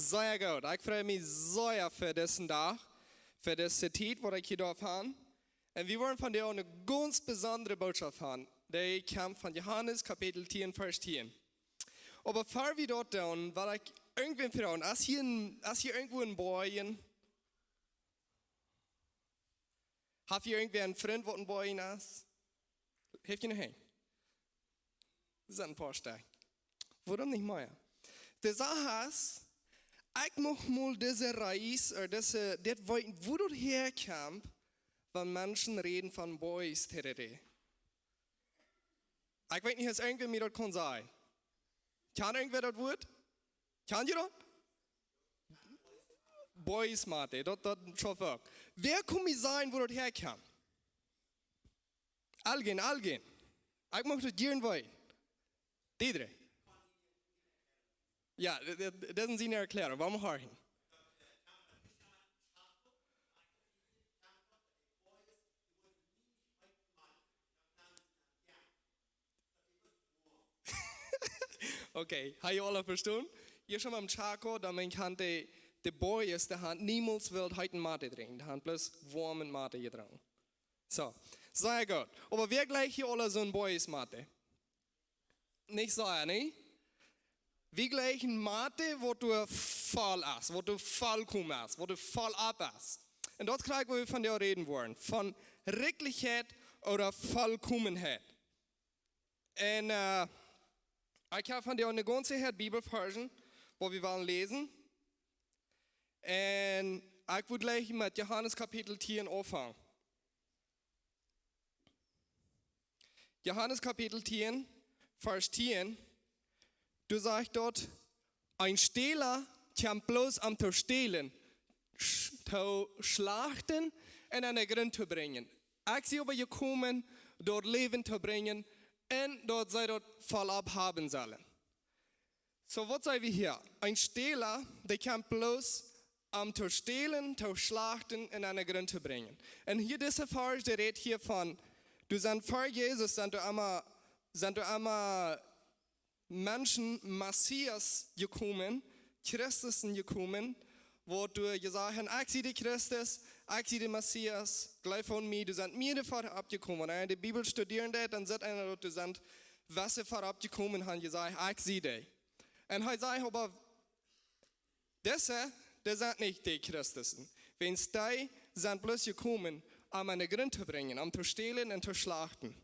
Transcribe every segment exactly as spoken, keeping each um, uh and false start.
Sea goot. Ekj frei mie sea fa disen Dach, fa dise Tiet, waut ekj hia doaf han. Un wie woaren vondoag eene gaunz besondre Botschaft han. Dee kjemt von Johanes Kapitel tieen, Varsch tieen. Oba ea wie daut doonen, well ekj irjentwäm froagen, es hia een, es hia irjentwua een Boy? Haft hia irjentwäa een Frint, waut een Boy es? Heft jie noch een? Daut sent een poa Stekj. Wuarom nich mea? De Sach es, ekj mucht mol dise Reis, ooda dise, dit weeten, wua daut häakjemt, wan Menschen räden von Boys, terere. Ekj weet nich, aus irjentwäa mie daut kaun sajen. Kjan irjentwäa daut Wuat? Kjan jie daut? Boys Mate, daut, daut schauft uk. Wäa kaun mie sajen, wua daut häakjemt? Aulkjeena, aulkjeena. Ekj mucht daut jieren weeten. Dee dree. Jo, daut, daut, daut es eene Erkjläarunk. Wuarom horchen? Okay, ha jie aula vestonen? Hia es eena em Chaco, dan mien Kjant, de, de Boys, dee han niemols wult heeten Mate drinkjen. Dee han bloos woamen Mate jedrunken. Soo, sea goot. Oba wie jleichen aula soon Boys Mate. Nich soo, nä? Wie jleichen Mate, waut doa voll es, waut doa vollkomen es, waut doa voll opp es. Un daut kjrie wie, wua wie vondoag räden woaren. Von Rikjlichkjeit ooda Vollkomenheit. Un, äh, ekj hab vondoag eene gaunze Rieej Bibelvarsch, waut wie wellen läsen. Un ekj wudd jlikj met Johanes Kapitel tieen aunfangen. Johanes Kapitel tieen, Varsch tieen, doa sajcht daut: "Een Stäla kjemt bloos om to stälen, sch-, to schlachten un aun de Grunt to brinjen. Ekj sie oba jekomen, daut Läwen to brinjen, un daut see daut voll opp haben sellen." Soo, waut see wie hia? Een Stäla, dee kjemt bloos om to stälen, to schlachten un aun de Grunt to brinjen. Un hia dise Varsch, dee rät hia von, doa sent ver Jesus, sent doa emma, sent doa emma Menschen, Messias jekomen, Christussen jekomen, waut doa jesajcht haben: "Ekj sie de Christus, ekj sie de Messias, jleew aun mie." Doa sent mea ver oppjekomen. Wan eena de Bibel studieren deit, dan sitt eena daut doa sent wese ver oppjekomen, han jesajcht: "Ekj sie dee." Un hee sajcht oba: "Dise, dee sent nich de Christussen. Wiels dee sent bloos jekomen, om aun de Grunt to brinjen, om to stälen un to schlachten."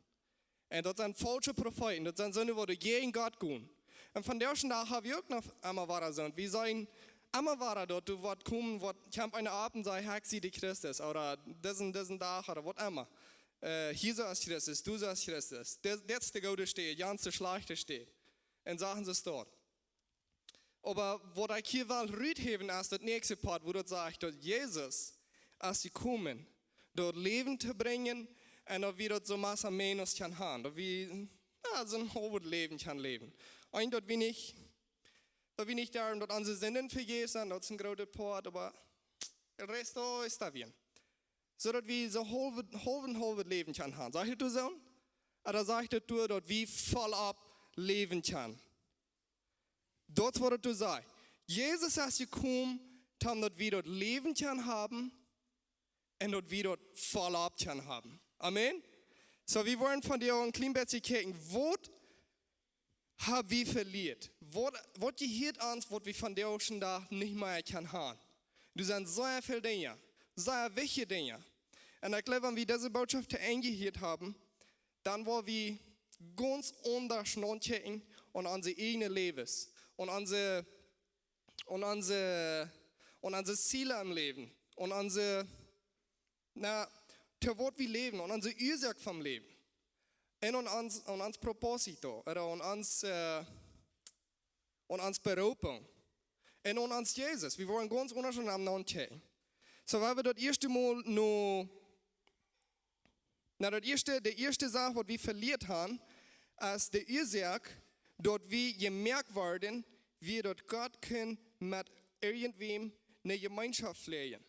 Un daut sent faulsche Profeeten, daut sent soone, waut jäajen Gott gonen. Un vondoag dän Dach hab wie uk noch emma wada soone. Wie sent emma wada doa, doa woat komen, woat, kjemt eena opp un sajcht: "Ekj sie de Christus", ooda disen, disen Dach, ooda waut emma. Äh, hia soo es Christus, doa soo es Christus. Dit, dit es de goode Städ, jans de schlajchte Städ. Un sajen see daut. Oba waut ekj hia well ruthäwen es daut näakjste Poat, wua daut sajcht, daut Jesus es jekomen, daut Läwen to brinjen, un daut wie daut soo más o menos kjennen han. Daut wie, jo, soo een haulwet Läwen kjennen läwen. Un daut wie nich, daut wie nich doa, daut onse Sinden vejäft sent, daut es een groota Poat, oba de Rest, oh, es doa wea. Soo daut wie soo haulwet, haulwet, haulwet Läwen kjennen han. Sajcht daut soo? Ooda sajcht daut, daut wie voll opp läwen kjennen? Daut es waut et doa sajcht. Jesus es jekomen, om daut wie daut Läwen kjennen haben un daut wie daut voll opp kjennen haben. Amen. Soo, wie woaren vondoag een kjlien bät kjikjen, waut hab wie velieet? Waut, waut jehieet ons, waut wie vondoag dän Dach nich mea kjennen han? Doa sent sea väl Dinja, sea wichtje Dinja. Un ekj jleew, wan wie dise Botschaft to Enj jehieet haben, dan woa wie gaunz aundasch nodenkjen aun onse ieejne Läwes, aun onse, aun onse, aun onse Ziele em Läwen, aun onse, na, to waut wie läwen, aun onse Uasoak vom Läwen. Un aun ons, aun ons propósito, ooda aun ons, äh, aun ons Beroopunk. Un aun ons Jesus. Wie woaren gaunz aundasch aun am nodenkjen. Soo, wan wie daut ieeschte Mol no, na, daut ieeschte, de ieeschte Sach, waut wie velieet han, es de Uasoak, daut wie jemoakt worden, wia daut Gott kunn met irjentwäm eene Jemeenschoft pläajen.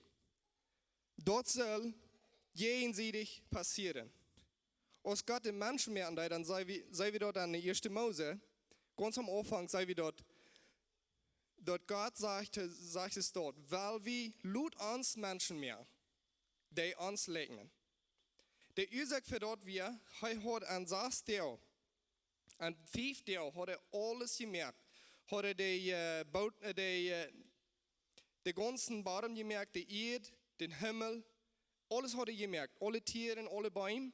Daut saul jäajensiedich passieren. Aus Gott de Mensch moaken deed, dan seen wie, seen wie daut aun de ieeschte Mose, gaunz aum Aunfank seen wie daut, daut Gott sajcht, sajcht es daut, well wie, lot ons Menschen moaken, dee ons liekjen. De Uasoak fa daut wia, hee haud aun sas Doag, aun fief Doag haud hee aules jemoakt. Haud hee de, äh, Boot, äh, de, äh, de gaunzen Bodem jemoakt, de Ieed, dän Himmel, aules haud hee jemoakt, aule Tieren, aule Beem.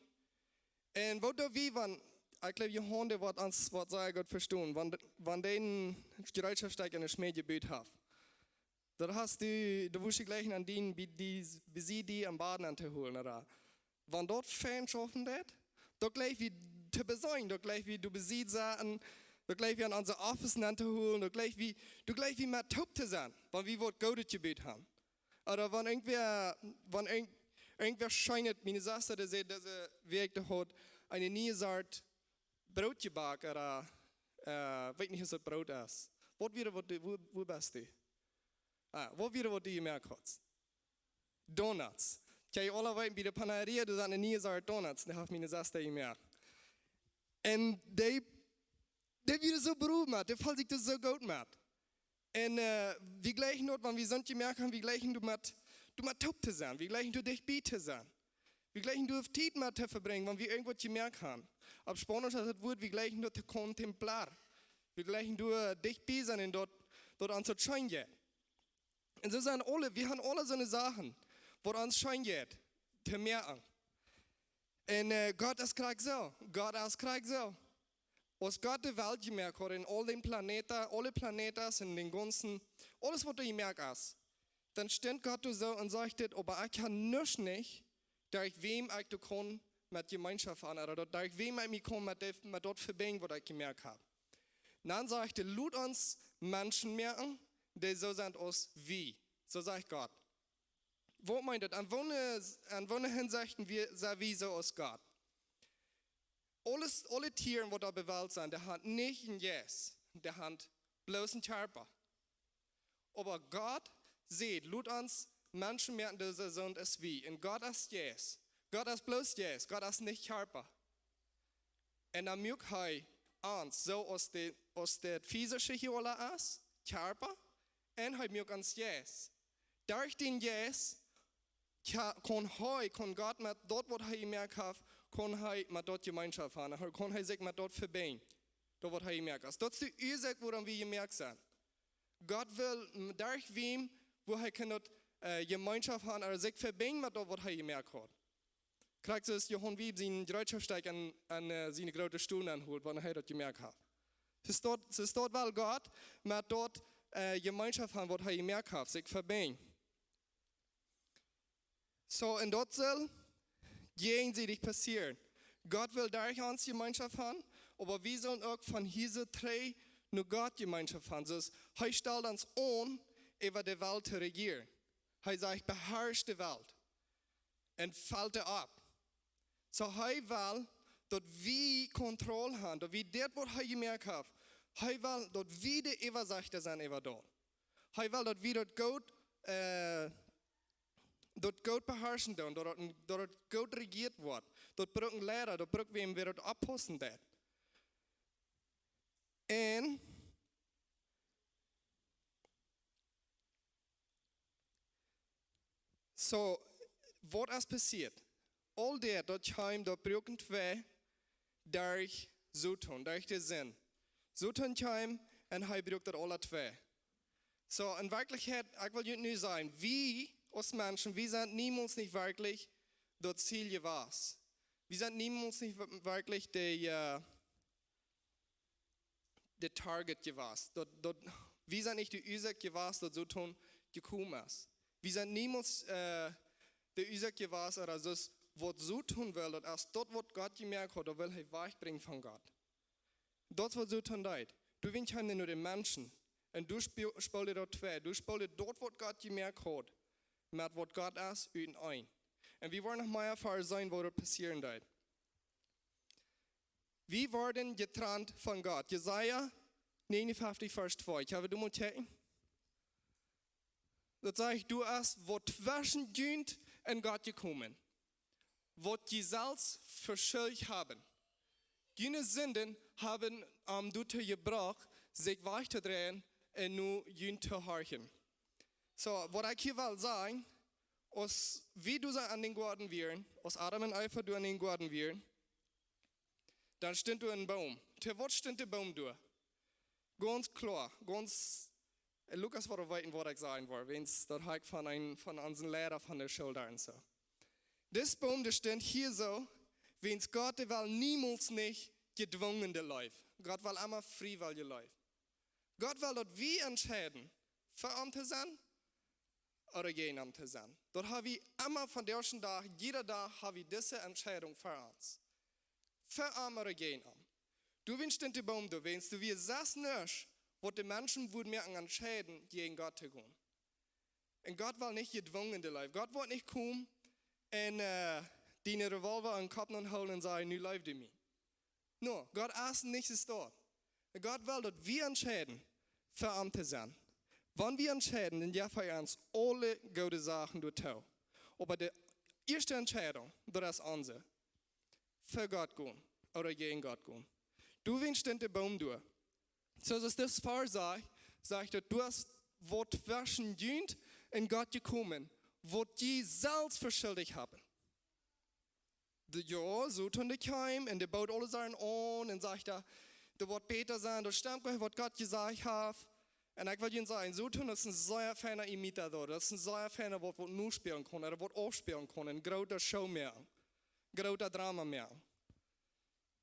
Un waut doo wie, wan, ekj jleew, Johan, dee woat ons, woat sea goot vestonen, wan, wan dee een Jereetschoftstekj enne Schmäd jebut haft. Daut hast du, du wurscht jlikj aun dien, bie die, bie die aum Bad auntohoolen, ooda? Wan daut fein schaufen deit, daut jlikj wie to beseenen, daut jlikj wie du besied sennen, daut jlikj wie aun onse Office auntohoolen, daut jlikj wie, daut jlikj wie met toop to sennen, wan wie waut Goodet jebut haben. Ooda wan irjentwäa, wan irjent-, irjentwäa scheenet, miene Sesta, dee säd, dise Wäakj, dee haud eene niee Sort Broot jebackt, ooda, äh, weet nich, aus daut Broot es. Waut wia, waut du, wua, wua best du? Ah, waut wia, waut du jemoakt hast? Donuts. Kjenn jie aula weeten, bie de Panaderia, doa sent eene niee Sort Donuts, dee haft miene Sesta jemoakt. Un dee, dee wia soo broom met, dee feeld sikj soo goot met. Un, äh, wie jlikjen daut, wan wie soont jemoakt haben, wie jlikjen doamet, doamet toop to sennen, wie jlikjen doa dicht bie to sennen. Wie jlikjen doa Tiet met to vebrinjen, wan wie irjentwaut jemoakt haben. Opp Spaunisch es daut Wuat, wie jlikjen doa to contemplar. Wie jlikjen doa dicht bie sennen un daut, daut ons daut scheen jeit. Un soo sent aule, wie haben aule soone Sachen, waut ons scheen jeit, to moaken. Un, äh, Gott es krakjt soo. Gott es krakjt soo. Aus Gott de Welt jemoakt haud un aul dän Planeten, aule Planeten un dän gaunzen, aules waut doa jemoakt es, dan stunt Gott doa soo un sajcht dit, oba ekj kaun nuscht nich, derch wäm ekj doa kaun met Jemeenschoft haben, ooda daut derch wäm ekj mie kaun met de, met daut vebinjen, waut ekj jemoakt hab. Dan sajcht hee, lot ons Menschen moaken, dee soo sent aus wie. Soo sajcht Gott. Waut meent daut? Aun woone, aun woone Hinsechten wie, sent wie soo aus Gott? Aules, aule Tieren, waut doa opp de Welt sent, dee haben nich een Jeist, dee haben bloos een Kjarpa. Oba Gott sajcht, lot ons Menschen moaken, dee soo sent aus wie. Un Gott es Jeist. Gott es bloos Jeist. Gott es nich Kjarpa. Un dan muak hee ons, soo aus de, aus daut physische hia aula es, Kjarpa, un hee muak ons Jeist. Derch dän Jeist ka-, kaun hee, kaun Gott met daut, waut hee jemoakt haft, kaun hee met daut Jemeenschoft haben. Hee, kaun hee sikj met daut vebinjen, daut, waut hee jemoakt haft. Daut es de Uasoak, wuarom wie jemoakt sent. Gott well, m, derch wäm, woo hee kaun daut, äh, Jemeenschoft haben, ooda sikj vebinjen met daut, waut hee jemoakt haud. Krakjt soo aus Johan Wiebe sien Jereetschoftstekj aun, aun, äh, siene groote Stool aunhoolt, wan hee daut jemoakt haft. Soo es daut, soo es daut, well Gott met daut, äh, Jemeenschoft haben, waut hee jemoakt haft, sikj vebinjen. Soo, un daut saul jäajensiedich passieren. Gott well derch ons Jemeenschoft haben, oba wie sellen uk von hia soo trigj no Gott Jemeenschoft haben. Soo es, hee stalt ons aun, äwa de Welt to rejieren. Hee sajcht, beharsch de Welt. Un felt opp. Soo, hee well, daut wie Kontroll haben, daut wie dit, waut hee jemoakt haft, hee well, daut wie de Äwasechta sent äwa daut. Hee well, daut wie daut goot, äh, daut goot beharschen doonen, daut daut, daut daut goot rejieet woat. Daut brukt een Leida, daut brukt wäm, wäa daut oppaussen deit. Un soo, waut es passieet? Aul dit, daut kjeem, daut bruak twee derch Soton, derch de Sind. Soton kjeem un hee bruak daut aula twee. Soo, en Werkjlichkjeit, ekj well junt nu sajen, wie aus Menschen, wie sent niemols nich werkjlich daut Ziel jewast. Wie sent niemols nich we-, werkjlich de, äh, de Target jewast. Daut, daut, wie sent nich de Uasoak jewast, daut Soton jekomen es. Wie sent niemols, äh, de Uasoak jewast, ooda soo, waut Soton well, daut es daut, waut Gott jemoakt haud, daut well hee wajchbrinjen von Gott. Daut es, waut Soton deit. Doawäajen kjeem hee no de Menschen. Un doa spee-, speeld hee daut twee. Doa speeld hee daut, waut Gott jemoakt haud, met waut Gott es, utenaunda. Un wie woaren noch mea erfoaren sennen, waut doa passieren deit. Wie woaren jetrant von Gott. Jesaja negenunfünfzig, Varsch twee. Ekj hab daut mol kjikjen. Daut sajcht, doa es waut tweschen junt un Gott jekomen, waut jie selfst veschuldicht haben. June Sinden haben am doatoo jebrocht, sikj wajchtodreien un no junt to horchen. Soo, waut ekj hia well sajen, aus wie doa aun dän Goaden wieren, aus Adam un Eva doa aun dän Goaden wieren, dan stunt doa een Boom. To waut stunt de Boom doa? Gaunz kloa, gaunz, äh, Lukas woat weeten, waut ekj sajen well, wiels daut hab ekj von een, von onsen Liera von de School un soo. Dis Boom, dee stunt hia soo, wiels Gott, dee well niemols nich jedwungen de Leew. Gott well emma friewellje Leew. Gott well, daut wie entscheiden, fa am to sennen ooda jäajen am to sennen. Daut ha wie emma von dän ieeschten Dach, jieda Dach ha wie dise Entscheidunk fa ons. Fa am ooda jäajen am. Doawäajen stunt de Boom doa, wiels doa wia sest nuscht, waut de Menschen wudden moaken entscheiden, jäajen Gott to gonen. Un Gott well nich jedwungen de Leew. Gott woat nich komen un, äh, die een Revolver aum Kopp aunhoolen un sajen: "Nu leew die mie." No, Gott es nich soo doa. Gott well, daut wie entscheiden, fa am to sennen. Wan wie entscheiden, dan jeft hee ons aule goode Sachen doatoo. Oba de ieeschte Entscheidunk, daut es onse. Fa Gott gonen, ooda jäajen Gott gonen. Doawäajen stunt de Boom doa. Soo aus dis Varsch sajcht, sajcht daut, doa es waut tweschen junt un Gott jekomen, waut jie selfst veschuldicht haben. De, jo, Soton, dee kjeem un dee bood aule Sachen aun un sajcht: "Daut, daut woat bäta sennen, daut stemt nich, waut Gott jesajcht haft." Un ekj well junt sajen, Soton es een sea feina Imitador, daut es een sea feina, waut, waut nospielen kaun, ooda waut aufspielen kaun, een groota Show moaken, groota Drama moaken.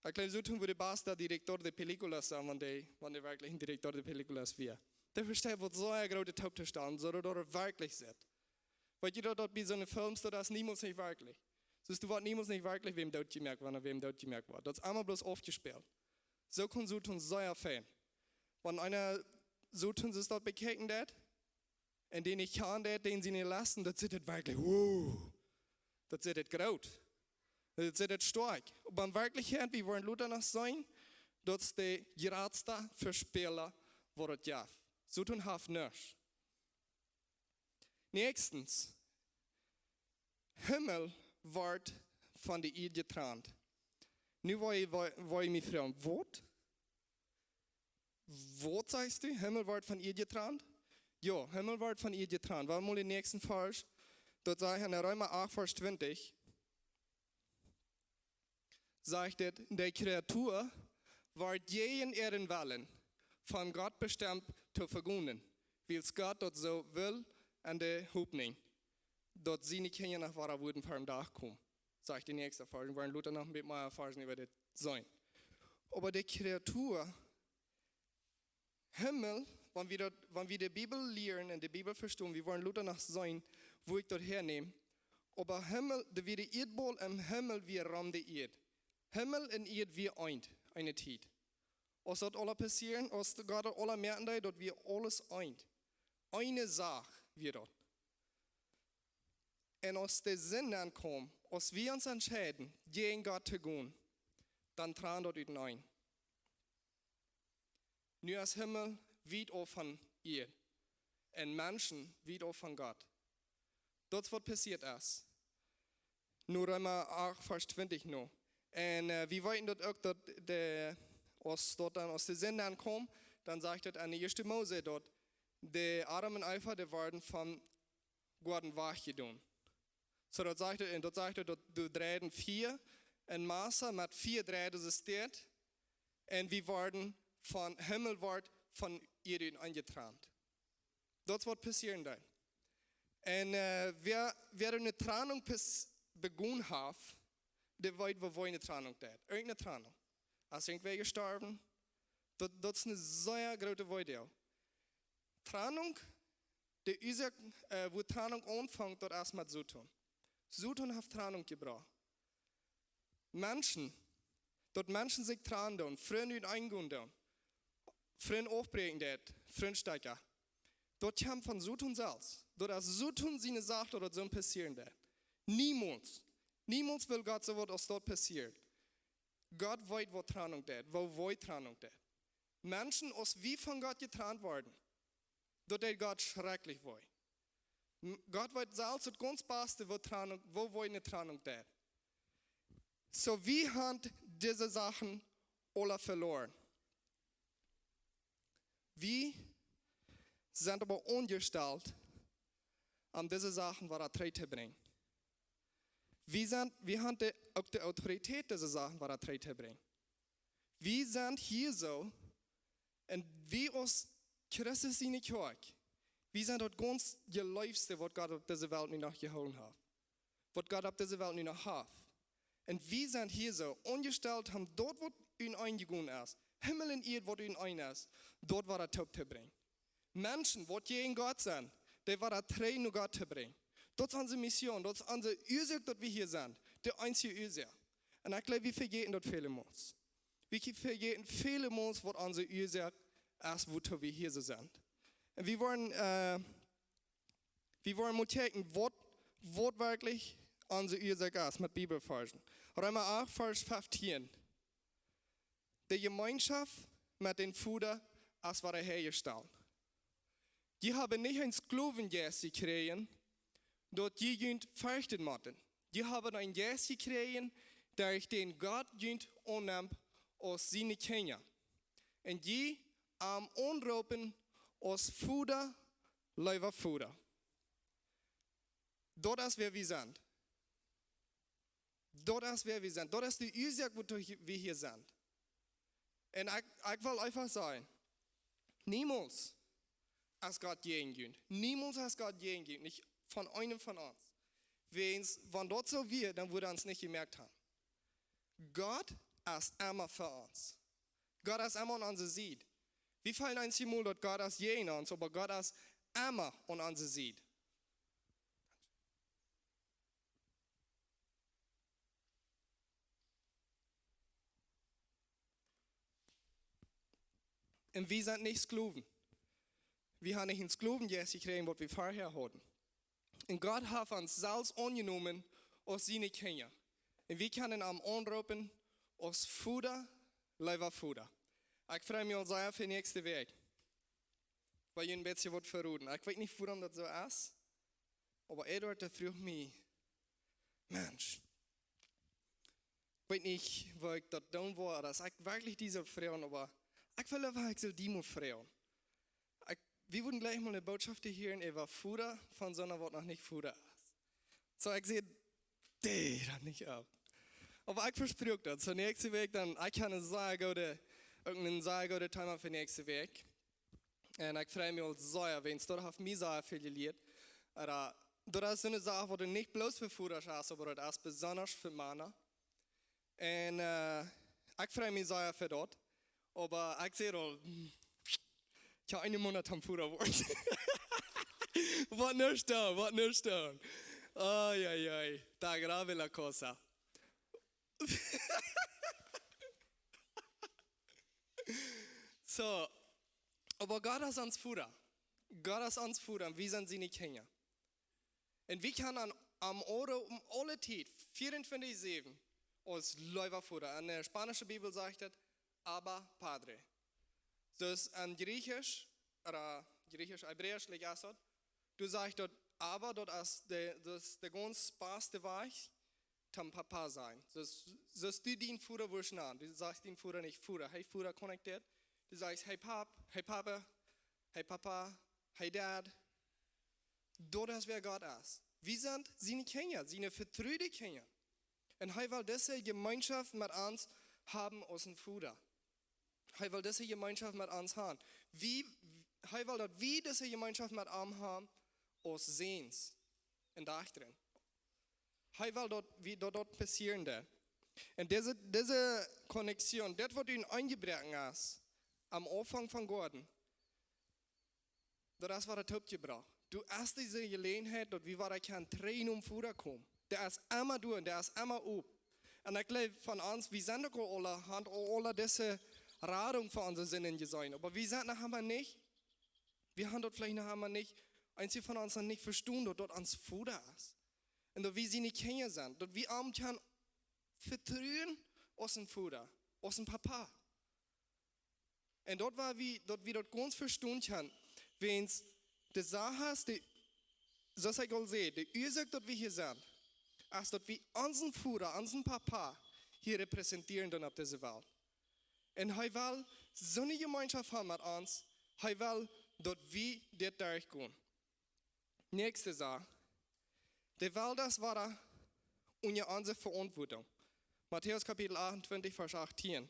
Ekj jleew, Soton wudd de basta director de películas sennen, wan dee, wan dee werkjlich een director de películas wia. Dee vesteit, waut soo een grootet Toop to stalen, soo daut daut werkjlich sitt. Weet jie daut, daut bie soone Films, daut es niemols nich werkjlich. Soo, daut woat niemols nich werkjlich wäm dootjemoakt, wan wäm dootjemoakt woat. Daut es emma bloos aufjespält. Soo kaun Soton sea fein. Wan eena Soton soo daut bekjikjen deit, un dän nich kjanen deit, dän siene Lesten, daut sitt daut werkjlich, wow. Daut sitt daut groot. Daut sitt daut stoakj. Oba en Werkjlichkjeit, wie woaren lota noch seenen, daut es de jratsta Vespäla, waut et jeft. Soton haft nuscht. Näakjstens, Himmel woat von de Ieed jetrant. Nu woa jie, woa, woa jie mie froagen, waut? Waut sajchst du? Himmel woat von Ieed jetrant? Jo, Himmel woat von Ieed jetrant. Wie haben mol dän näakjsten Varsch. Daut sajcht en Reema acht, Varsch twintich. Sajcht et: "De Kreatua woat jäajen äaren Wellen von Gott bestemt to vegonen, wiels Gott daut soo well, en de Hopninj, daut siene Kjinja noch wada wudden ver dän Dach komen." Sajcht de näakjste Varsch. Wie woaren lota noch een bät mea Varschen äwa dit seenen. Oba de Kreatua, Himmel, wan wie daut, wan wie de Bibel lieren un de Bibel vestonen, wie woaren lota noch seenen, wua ekj daut häanäm. Oba Himmel, de, wia de Ieedbaul em Himmel, wia rom de Ieed. Himmel un Ieed wia eent, eene Tiet. Aus daut aula passieren, aus de Gott daut aula moaken deed, daut wia aules eent. Eene Sach wia daut. Un aus de Sind dan kjeem, aus wie ons entscheiden, jäajen Gott to gonen, dan trant daut uteneen. Nu es Himmel wiet auf von Ieed un Menschen wiet auf von Gott. Daut es waut passieet es. Nu Reema acht, Varsch twintich nu. Un, äh, wie weeten daut uk, daut de, aus daut dan, aus de Sind dan kjeem, dan sajcht et en de ieeschte Mose daut de Adam un Eva, dee worden von Goaden wajchjedonen. Soo, daut sajcht et, un daut sajcht et, daut doa dreiden Fia un Massa met Fia dreiden see steit. Un wie worden von, Himmel woat von Ieed enjetrant. Daut es waut passieren deed. Un, äh, wäa, wäa eene Trannunk bes-, begonen haft, dee weet, woo, woo eene Trannunk deed. Irjenteene Trannunk. Es irjentwäa jestorwen, daut, daut es eene sea groote Weedoag. Trannunk, de Uasoak, äh, wua Trannunk aunfangt, daut es met Soton. Soton haft Trannunk jebrocht. Menschen, daut Menschen sikj trannen doonen, Frind uteneen gonen doonen, Frind aufbräakjen deit, Frintstekja. Daut kjemt von Soton selfst. Daut es Soton siene Sach, daut daut soo passieren deit. Niemols. Niemols well Gott soo waut aus daut passieet. Gott weet, waut Trannunk deit, woo wee Trannunk deit. Menschen, aus wie von Gott jetrant worden, daut deit Gott schrakjlich wee. M-, Gott weet selfst daut gaunz baste, woo Trannunk, woo wee eene Trannunk deit. Soo, wie haben dise Sachen aula veloaren. Wie sent oba aunjestalt, om dise Sachen wada trigj to brinjen. Wie sent, wie haben de, uk de Autoritäet, dise Sachen wada trigj to brinjen. Wie sent hia soo, un wie aus Christus siene Kjoakj, wie sent daut gaunz jeleefste, waut Gott opp dise Welt nu noch jehoolen haft. Waut Gott opp dise Welt nu noch haft. Un wie sent hia soo aunjestalt, om daut, waut unjajegonen es, Himmel un Ieed, waut unjajegonen es, daut wada toop to brinjen. Menschen, waut jäajen Gott sent, dee wada trigj no Gott to brinjen. Daut es onse Mission, daut es onse Uasoak, daut wie hia sent. De eensje Uasoak. Un ekj jleew, wie vejäten daut väle Mol. Wie vejäten väle Mol, waut onse Uasoak es, wuatoo wie hia soo sent. Un wie woaren, äh, wie woaren mol kjikjen, waut, waut werkjlich onse Uasoak es met Bibelvarsch. Reema acht, Varsch feftieen. De Jemeenschoft met dän Voda es wada häajestalt. Jie haben nich een Sklowenjeist jekjräajen, daut jie junt ferchten motten. Jie haben een Jeist jekjräajen, derch dän Gott junt aunnemt aus siene Kjinja. Un jie am aunroopen aus Voda, leewa Voda. Daut es wäa wie sent. Daut es wäa wie sent. Daut es de Uasoak, wuatoo wie hia sent. Un ekj, ekj well eefach sajen, niemols es Gott jäajen junt. Niemols es Gott jäajen junt. Nich von eenem von ons. Wäajens, wan daut soo wia, dan wudd hee ons nich jemoakt haben. Gott es emma fa ons. Gott es emma aun onse Sied. Wie feelen eenjemol, daut Gott es jäajen ons, oba Gott es emma aun onse Sied. Un wie sent nich Sklowen. Wie haben nich een Sklowenjeist jekjräajen, waut wie verhäa hauden. Un Gott haft ons selfst aunjenomen aus siene Kjinja. Un wie kjennen am aunroopen aus Voda, leewa Voda. Ekj frei mie aul sea fa näakjste Wäakj. Well junt een bät waut veroden. Ekj weet nich, wuarom daut soo es. Oba Eduard, dee fruach mie, Mensch, ekj weet nich, woo ekj daut doonen woa, ooda aus ekj werkjlich die sull froagen, oba ekj well, ekj sull die mol froagen. Ekj, wie wudden jlikj mol eene Botschaft hieren äwa Voda von soona, waut noch nich Voda es. Soo, ekj säd, dee, daut nich opp. Oba ekj vespruak daut. Soo, näakjste Wäakj dan, ekj hab een sea goodet, uk een sea goodet Thema fa näakjste Wäakj. Un ekj frei mie aul sea, wäajens daut haft mie sea väl jelieet. Ooda, daut es soone Sach, waut nich bloos fa Vodasch es, oba daut es besonda fa Mana. Un, äh, ekj frei mie sea fa daut. Oba ekj säd aul, hm, ekj hab eenen Moonat aum Voda woaren. Waut nuscht doonen, waut nuscht doonen. Ai, ai, ai. Tan grave la cosa. Soo, oba Gott es ons Voda. Gott es ons Voda un wie sent siene Kjinja. Un wie kjennen am aunroopen aule Tiet, vea un twintich säwen, aus leewa Voda. Enne, äh, spaunische Bibel sajcht et, Abba, Padre. Daut es en Jriechisch, ooda Jriechisch, Hebräisch, like, es daut. Du sajchst daut, Abba, daut es de, daut es de gaunz baste Wajch, toom Papa sajen. Daut es, daut es, du dien Voda wurscht nanen. Du sajchst dien Voda nich Voda. Hey, Voda, connected. Du sajchst, hey, Pap, hey, Papa, hey, Papa, hey, Dad. Daut es, wäa Gott es. Wie sent siene Kjinja, siene vetrude Kjinja. Un hee well dise Jemeenschoft met ons haben aus een Voda. Hee well dise Jemeenschoft met ons haben. Wie, hee well, daut wie dise Jemeenschoft met am haben aus Säns un Dajchta. Hee well, daut wie, daut daut passieren deit. Un dise, dise Connektion, daut waut doa enjebroaken es, aum Aunfank vom Goaden, daut es waut et oppjebrocht. Du hast dise Jeläajenheit, daut wie wada kjennen trigj nom Voda komen. Dee es emma doa un dee es emma op. Un ekj jleew von ons, wie sent uk aul aula, haben aul aula dise Radunk fa onse Sinden jeseenen. Oba wie sent noch emma nich, wie haben daut veleicht noch emma nich, eenje von ons noch nich vestonen, daut daut ons Voda es. Un daut wie siene Kjinja sent, daut wie am kjennen vetruen aus een Voda, aus een Papa. Un daut wia wie, daut wie daut gaunz vestonen kjennen, wäajens de Sach es, de, soo aus ekj aul säd, de Uasoak, daut wie hia sent, es, daut wie onsen Voda, onsen Papa hia repräsentieren doonen opp dise Welt. Un hee well soone Jemeenschoft haben met ons, hee well daut wie dit derchgonen. Näakjste Sach. De Welt es wada unja onse Veauntwuatunk. Matäus Kapitel achtuntwintich, Varsch achtieen.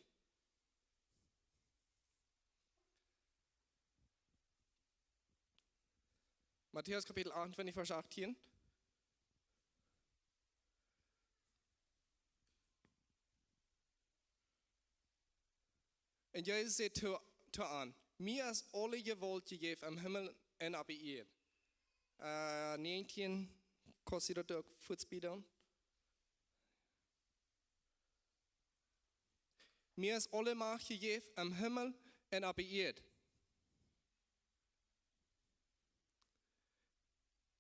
Matäus Kapitel achtuntwintich, Varsch achtieen. Un Jesus säd to, to an: "Mie es aule Jewault jejäft em Himmel un opp de Ieed." Äh, näajentieen, kaust du daut uk fuaz bie doonen? "Mie es aule Macht jejäft em Himmel un opp de Ieed."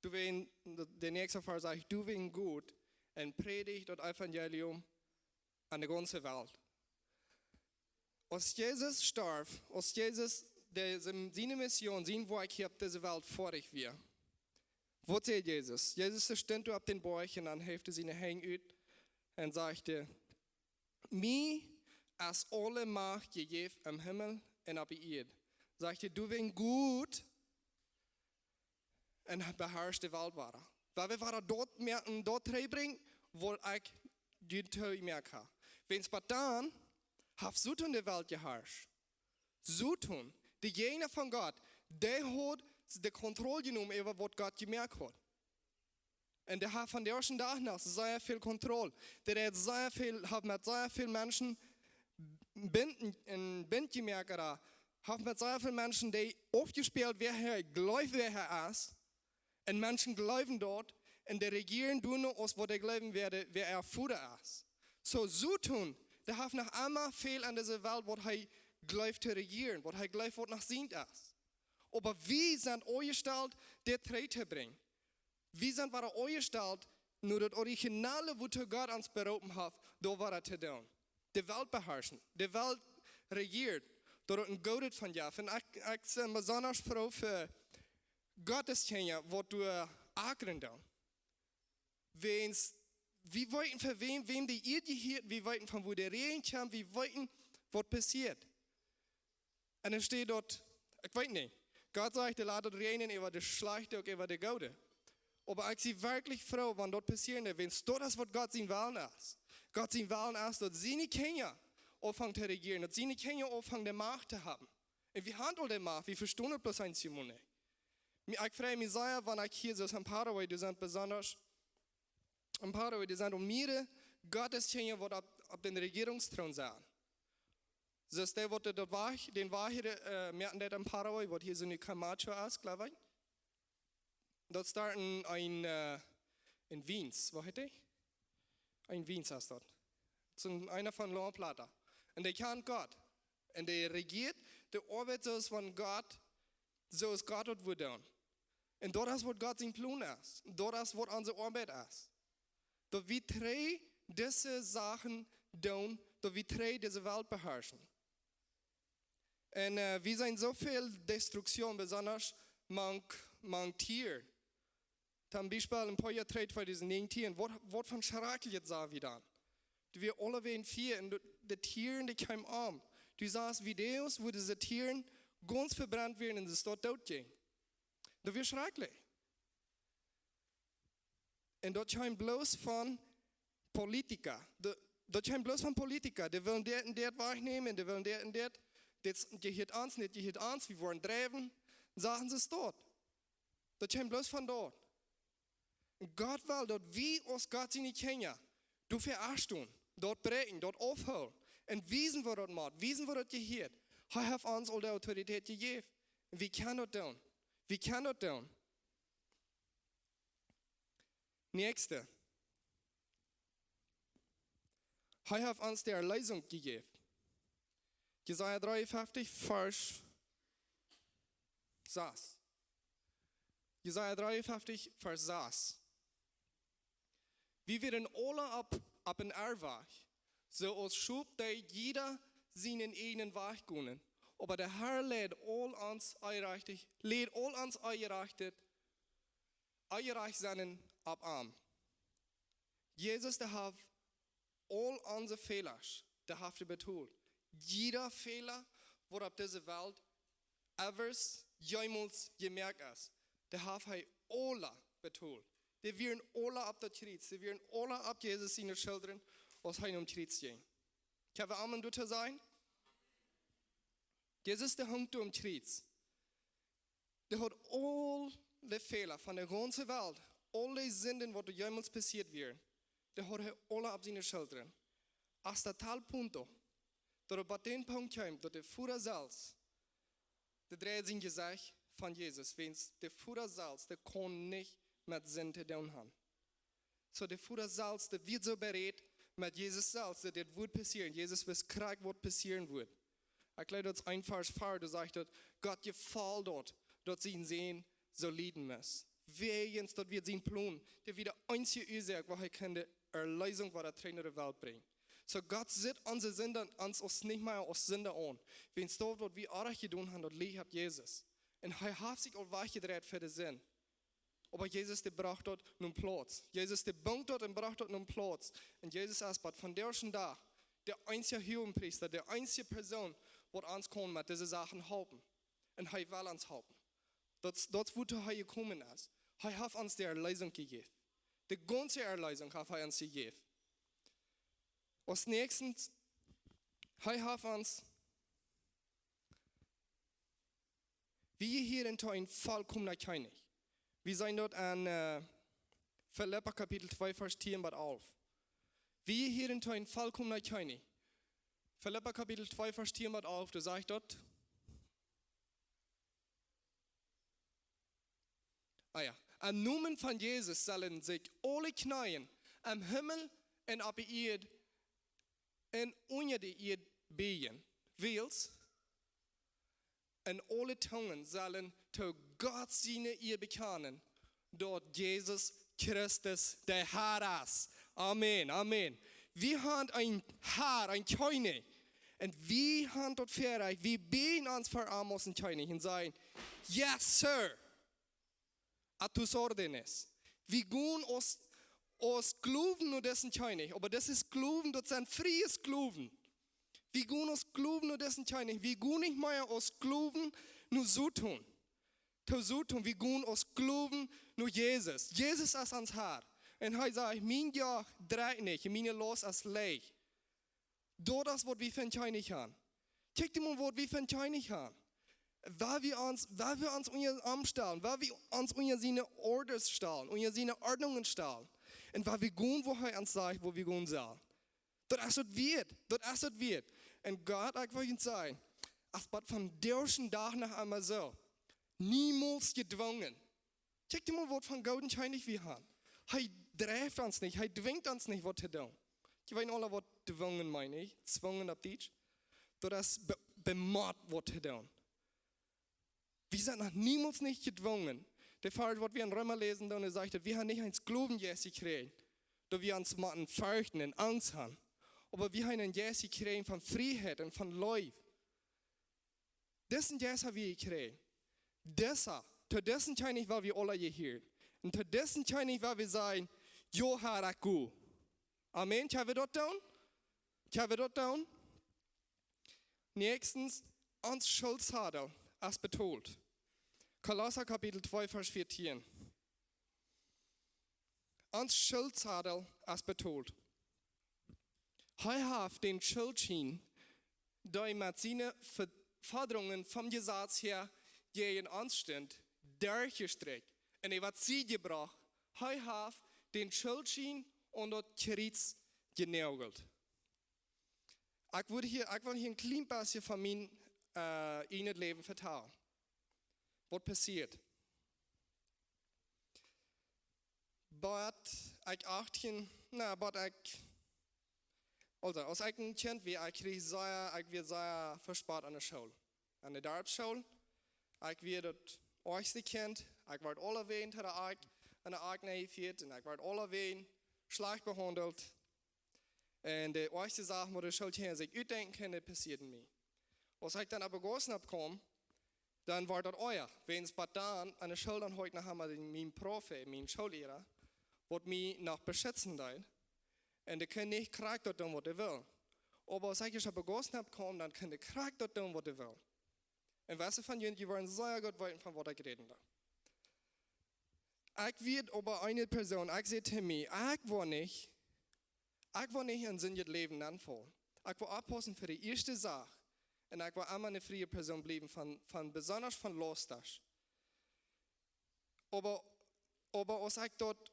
Du wen, de näakjste Varsch sajcht: "Du wen goot un prädj daut Evangelium aun de gaunze Welt." Aus Jesus storf, aus Jesus de, siene Mission, sien Woakj hia opp dise Welt foadich wia, waut säd Jesus? Jesus stunt doa opp dän Boajch un dan heeft hee siene Henj ut un sajcht: "Mie es aule Macht jejäft em Himmel un opp de Ieed." Sajcht hee: "Du wen goot un beharsch de Welt wada." Wan wie wada daut moakjen, daut trigjbrinjen, waut ekj die to moaken ha. Wiels bat dan haft Soton de Welt jeharscht. Soton, de Jäajna von Gott, dee haud de Kontroll jenomen äwa waut Gott jemoakt haud. Un dee haft vondoag dän Dach noch sea väl Kontroll. Dee haft sea väl, haft met sea väl Menschen Bint, een Bint jemoakt, ooda haft met sea väl Menschen dee aufjespält, wäa hee jleeft, wäa hee es. Un Menschen jleewen daut, un dee rejieren doano aus waut dee jleewen, wäa de, wäa äa Voda es. Soo, Soton, dee haft noch emma väl aun dise Welt, waut hee jleeft to rejieren, waut hee jleeft, waut noch sient es. Oba wie sent aunjestalt, dit trigj to brinjen. Wie sent wada aunjestalt, no daut Originale, wootoo Gott ons beroopen haft, daut wada to doonen. De Welt beharschen, de Welt rejieren, daut et een Goodet von jeft. Un ekj, ekj sie besonda froo fa Gott siene Kjinja, waut doa akjren doonen. Wiels, wie weeten von wäm, wäm de Ieed jehieet, wie weeten von wua de Räajen kjemt, wie weeten waut passieet. Un doa steit daut, ekj weet nich, Gott sajcht, hee lat daut räajnen äwa de Schlajchte, uk äwa de Goode. Oba ekj sie werkjlich froo, wan daut passieren deit, wiels daut es waut Gott sien Wellen es. Gott sien Wellen es, daut siene Kjinja aunfangen to rejieren, daut siene Kjinja aunfangen de Macht to haben. Un wie haben aul de Macht, wie vestonen daut bloos eenjemol nich. Mie, ekj frei mie sea, wan ekj hia soo en Paraguay, doa sent besonda en Paraguay, doa sent aul mearere Gott siene Kjinja, waut opp, opp dän Rejierungstroon sent. Soo aus dee, waut daut Wajch, dän Wajch, äh, moaken deit en Paraguay, waut hia soo nu Camacho es, jleew ekj. Daut start een, een, äh, een Wiens, woo heet dee? Een Wiens es daut. Daut es een, eena von La Plata. Un dee kjant Gott. Un dee rejieet, dee oabeit soo aus wan Gott, soo aus Gott daut wudd doonen. Un daut es waut Gott sien Plon es. Daut es waut onse Oabeit es. Daut wie trigj dise Sachen doonen, daut wie trigj dise Welt beharschen. Un, äh, wie seenen soo väl Destruktion, besonda mank, mank Tieren. Toom Biespel en poa Joa trigj, tweedusent näajentieen, waut, waut fa schrakjlichet sach wie dan? Doa wia aulawäajen Fia un de, de Tieren, dee kjeemen om. Du sachst Videos, woo dise Tieren gaunz vebrent wieren un de Staut doot jinkj. Daut wia schrakjlich. Un daut kjeem bloos von Politiker. De, daut kjeem bloos von Politiker. Dee wullen dit un dit wajchnämen un dee wullen dit un dit. Dit jehieet ons, dit jehieet ons, wie woaren dreien. Sachen sent daut. Daut kjeem bloos von doa. Un Gott well, daut wie aus Gott siene Kjinja doafäa enstonen, daut bräakjen, daut aufhoolen. Un wiesen, woo daut moakt, wiesen, woo daut jehieet. Hee haft ons aul de Autoritäet jejäft. Un wie kjennen daut doonen. Wie kjennen daut doonen. Näakjste. Hee haft ons de Erleesunk jejäft. Jesaja dreeunfeftich, Varsch sas. Jesaja dreeunfeftich, Varsch sas. Wie wieren aule opp, opp een Errwajch, soo aus Schop, dee jieda sienen eejnen Wajch gonen. Oba de Herr läd aul ons Onjerajchtet, läd aul ons Onjerajchtet, Onjerajcht sennen opp am. Jesus, dee haft aul onse Fäla, dee haft hee betolt. Jieda Fäla, waut opp dise Welt ever jemols jemoakt es, dee haft hee aula betolt. Dee wieren aula opp daut Kjriez, dee wieren aula opp Jesus siene Schullren, aus hee nom Kjriez jinkj. Kjenn wie Amen doatoo sajen? Jesus, dee hunk doa aum Kjriez. Dee haud aul de Fäla von de gaunze Welt, aul de Sinden, waut doa jemols passieet wieren, dee haud hee aula opp siene Schullren. Hasta tal punto, daut hee bie dän Punkt kjeem, daut de Voda selfst, dee dreid sien Jesecht von Jesus, wiels de Voda selfst, dee kunn nich met Sind to doonen haben. Soo de Voda selfst, dee wia soo bereit met Jesus selfst, daut dit wudd passieren. Jesus wist krakjt, waut passieren wudd. Ekj jleew, daut es een Varsch ver, doa sajcht daut, Gott jefoll daut, daut sien Sän soo lieden must. Wäajens daut wia sien Plon, dee wia de eensje Uasoak, woo hee kunn de Erleesunk, waut hee trigj no de Welt brinjen. Soo Gott sitt onse Sinden, ons, ons nich mea aus Sinda aun. Wiels daut, waut wie oajch jedonen haben, daut leet opp Jesus. Un hee haft sikj aul wajchjedreit fa de Sind. Oba Jesus, dee brocht daut nom Plauz. Jesus, dee bunk daut un brocht daut nom Plauz. Un Jesus es bat vondoag dän Dach de eensje Huagepriesta, de eensje Persoon, waut ons kaun met dise Sachen halpen. Un hee well ons halpen. Daut, daut es, wuatoo hee jekomen es. Hee haft ons de Erleesunk jejäft. De gaunze Erleesunk haft hee ons jejäft. Aus näakjstet, hee haft ons Wie jehieren to een volkomna Kjennich. Wie seenen daut aun, äh, Filippa Kapitel twee, Varsch tieen bat alf. Wie jehieren to een volkomna Kjennich. Filippa Kapitel twee, Varsch tieen bat alf, doa sajcht daut. Ah jo. Aum Nomen von Jesus sellen sikj aule Kjneeen aum Himmel un opp de Ieed un unja de Ieed bieejen. Wiels un aule Tungen sellen to Gott siene Ea bekjanen, daut Jesus Christus de Herr es. Amen, amen. Wie haben een Herr, een Kjennich. Un wie haben daut Väarajcht, wie bieejen ons ver am aus een Kjennich un sajen: "Yes, sir. A tus órdenes." Wie gonen aus, aus Sklowen no disen Kjennich, oba dise Sklowen, daut sent frie Sklowen. Wie gonen aus Sklowen no disen Kjennich, wie gonen nich mea aus Sklowen no Soton. To Soton, wie gonen aus Sklowen no Jesus. Jesus es ons Herr. Un hee sajcht: "Mien Joch drajcht nich, miene Laust es leicht." Daut es, waut wie fa een Kjennich haben. Kjikj mol, waut wie fa een Kjennich haben. Woo wie ons, woo wie ons unja am stalen, woo wie ons unja siene Orders stalen, unja siene Ordnungen stalen. Un woo wie gonen, woo hee ons sajcht, woo wie gonen sellen. Daut es daut wieet, daut es daut wieet. Un Gott, ekj well junt sajen, es bat vondoag dän Dach noch emol soo. Niemols jedwungen. Kjikj mol, waut fa een gooden Kjennich wie haben. Hee drift ons nich, hee dwinjt ons nich, waut to doonen. Jie weeten aula, waut dwungen meent, nich? Zwungen opp Dietsch. Daut es be-, bemott, waut to doonen. Wie sent noch niemols nich jedwungen. De Varsch, waut wie en Reema läsen, dan sajcht daut, wie haben nich een Sklowenjeist jekjräajen, daut wie ons motten ferchten un Angst haben. Oba wie haben een Jeist jekjräajen von Frieheit un von Leew. Disen Jeist hab wie jekjräajen. Disa, to disen Kjennich, woo wie aula jehieren. Un to disen Kjennich, woo wie sajen: "Jo, Herr, ekj go." Amen. Kjenn wie daut doonen? Kjenn wie daut doonen? Näakjstet, ons Schultsadel es betolt. Kolossa Kapitel twee, Varsch vieetieen. Ons Schultsadel es betolt. Hee haft dän Schultschiet, dee met siene Ve-, Fodrungen vom Jesaz häa jäajen ons stunt, derchjesträakjt un äwa de Sied jebrocht. Hee haft dän Schultschiet aun daut Kjriez jenojelt. Ekj well hia, ekj well hia een kjlien bät von mien, äh, ieejnet Läwen vetalen. Waut passieet? Bat ekj achtieen, na, bat ekj, aulsoo, aus ekj een Kjint wia, ekj kjrieech sea, ekj wia sea vespott aun de School. Aun de Darpsschool. Ekj wia daut oajchste Kjint. Ekj wort aulawäajen to de Akj, aun de Akj nenjefieet un ekj wort aulawäajen schlajcht behaundelt. Un de oajchste Sach, waut de Schoolkjinja sikj utdenkjen kunnen, passieed mie. Aus ekj dan opp de Gossen oppkjeem, dan wort daut oaja. Wäajens bat dan aun de School, dan haud ekj noch emol dän, mien Profe, mien Schoolliera, waut mie noch beschitzen deed. Un dee kunn nich krakjt daut doonen, waut hee wull. Oba aus ekj ieescht opp de Gossen oppkjeem, dan kunn hee krakjt daut doonen, waut hee wull. Un wese von junt, jie woaren sea goot weeten, von waut ekj räden doo. Ekj wia oba eene Persoon, ekj säd to mie, ekj woa nich, ekj woa nich en sindjet Läwen nenfaulen. Ekj woa oppaussen fa de ieeschte Sach. Un ekj woa emma eene friee Persoon bliewen, von, von besondasch von Laustasch. Oba, oba aus ekj daut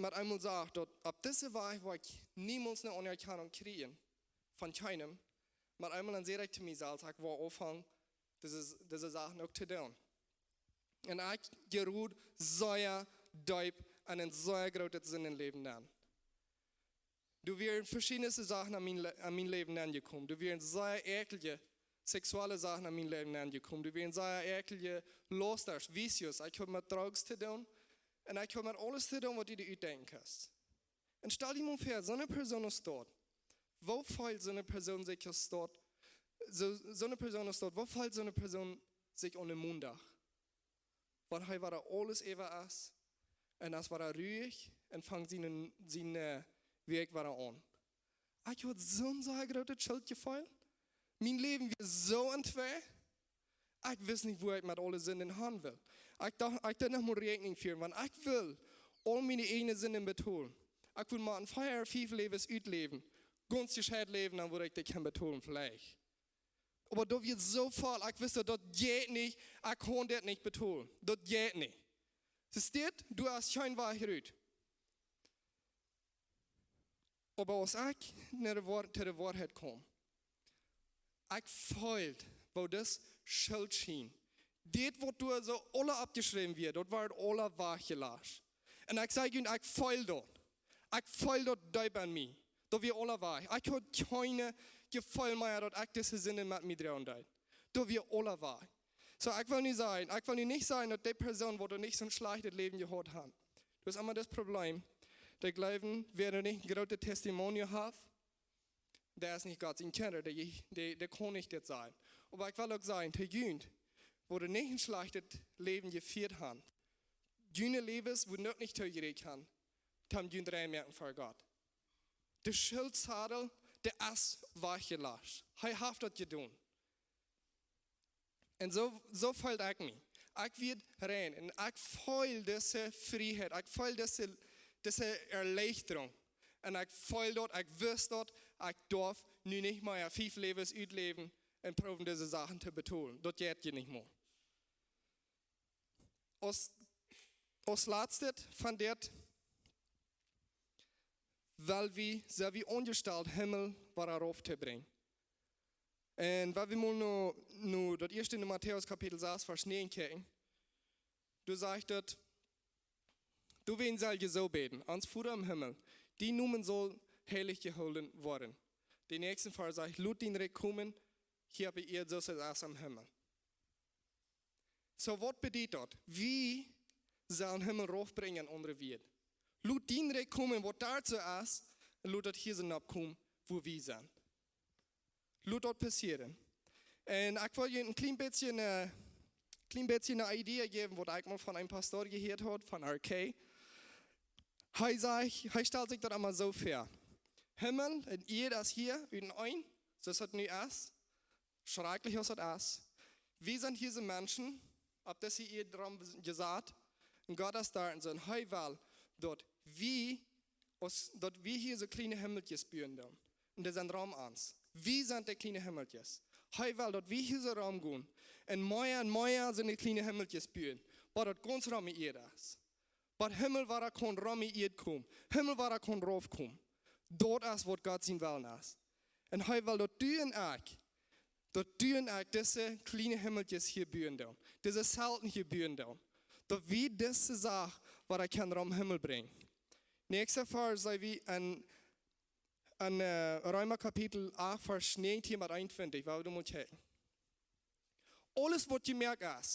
met eemol sach, daut opp dise Wajch woa ekj niemols eene Aunerkjanunk kjrieen von kjeenem, met eemol dan säd ekj to mie selfst, ekj woa aunfangen, dise, dise Sachen uk to doonen. Un ekj jerod sea deep en een sea grootet Sindenläwen nenn. Doa wieren veschiedne Sachen en mien, Le- en mien Läwen aunjekomen. Doa wieren sea äakjelje seksuelle Sachen en mien Läwen aunjekomen. Doa wieren sea äakjelje Laustasch, vicios. Ekj haud met Drogs to doonen. Un ekj haud met aules to doonen, waut du die utdenkjen kaust. Un stal die mol väa, soone Persoon aus daut. Woo feelt soone Persoon sikj aus daut? Soo, soone Persoon aus daut. Woo feelt soone Persoon sikj aun dän Mondach? Wan hee wada aules äwa es, un es wada ruhich, un fangt siene, siene Wäakj wada aun. Ekj haud soon sea grootet Schuldjefeel. Mien Läwen wia soo entwei. Ekj wist nich, wua ekj met aule Sinden han wull. Ekj docht, ekj deed noch mol Räakjnunk fieren, wan ekj wull aul miene ieejne Sinden betolen. Ekj wull mau een fief, fief Läwes utläwen. Gaunz jescheit läwen, dan wudd ekj dee kjennen betolen, veleicht. Oba daut wia soo väl, ekj wist, daut jeit nich, ekj kaun dit nich betolen. Daut jeit nich. Soo steit, du hast kjeen Wajch rut. Oba aus ekj no de Woar-, to de Woarheit kjeem, ekj feeld, woo daut Schult schien. Dit, waut doa soo aula oppjeschräwen wia, daut wort aula wajchjelascht. Un ekj saj junt, ekj feeld daut. Ekj feeld daut deep aun mie. Daut wia aula wajch. Ekj haud kjeen Jefeel mea, daut ekj dise Sinden met mie droagen deed. Daut wia aula wajch. Soo, ekj well nu sajen, ekj well nu nich sajen, daut dee Persoon, waut doa nich soon schlajchtet Läwen jehaut haft, daut es emma daut Problem. Dee jleewen, wäa doa nich een grootet Testimonial haft, dee es nich Gott sien Kjint, dee, dee, dee kaun nich dit sajen. Oba ekj well uk sajen, to junt, waut doa nich een schlajchtet Läwen jefieet han, june Läwes wudden uk nich toojrikj han, toom junt rein moaken fa Gott. De Schultzadel, dee es wajchjelascht. Hee haft daut jedonen. Un soo, soo feeld ekj mie. Ekj wia rein un ekj feeld dise Frieheit. Ekj feeld dise, dise Erleichterung. Un ekj feeld daut, ekj wist daut, ekj darf nu nich mea fief Läwes utläwen un proowen dise Sachen to betolen. Daut jeit je nich mea. Aus, aus latstet von dit, well wie, sent wie aunjestalt, Himmel wada rauf to brinjen. Un wan wie mol no, no daut ieeschte en Matäus Kapitel sas, Varsch näajen kjikjen, doa sajcht daut, doawäajen sell jie soo bäden: Ons Voda em Himmel, dien Nomen saul heilich jehoolen woaren. De näakjste Varsch sajcht: Lot dien Rikj komen, hia opp de Ieed, soo aus et es em Himmel. Soo, waut bediet daut? Wie sellen Himmel raufbrinjen aun aundre Wieed. Lot dien Rikj komen, waut doa soo es, un lot daut hia soo nopp komen, wua wie sent. Lot daut passieren. Un ekj well junt een kjlien bät, een kjlien bät eene Idee jäwen, waut ekj mol von een Pastor jehieet haud, von R K. Hee säd, hee stalt sikj daut emma soo väa: Himmel un Ieed es hia utenaunda, soo aus et nu es. Schrakjlich aus daut es. Wie sent hia soo Menschen, opp dise Ieed rom jesat. Un Gott es doa un soo, un hee well, daut wie, aus, daut wie hia soo kjliene Himmelkjes buen doonen. Un dee sent rom ons. Wie sent de kjliene Himmelkjes. Hee well, daut wie hia soo romgonen. Un mea un mea sent de kjliene Himmelkjes buen. Waut daut gaunz rom de Ieed es. Waut Himmel wada kaun rom de Ieed komen. Himmel wada kaun raufkomen. Daut es, waut Gott sien Wellen es. Un hee well, daut du un ekj, daut du un ekj dise kjliene Himmelkjes hia buen doonen. Dise Zelten hia buen doonen. Daut wie dise Sach wada kjennen rom Himmel brinjen. Näakjste Varsch, saj wie en, en, äh, Reema Kapitel acht, Varsch näajentieen bat eenuntwintich, woa wie mol kjikjen. Aules, waut jemoakt es,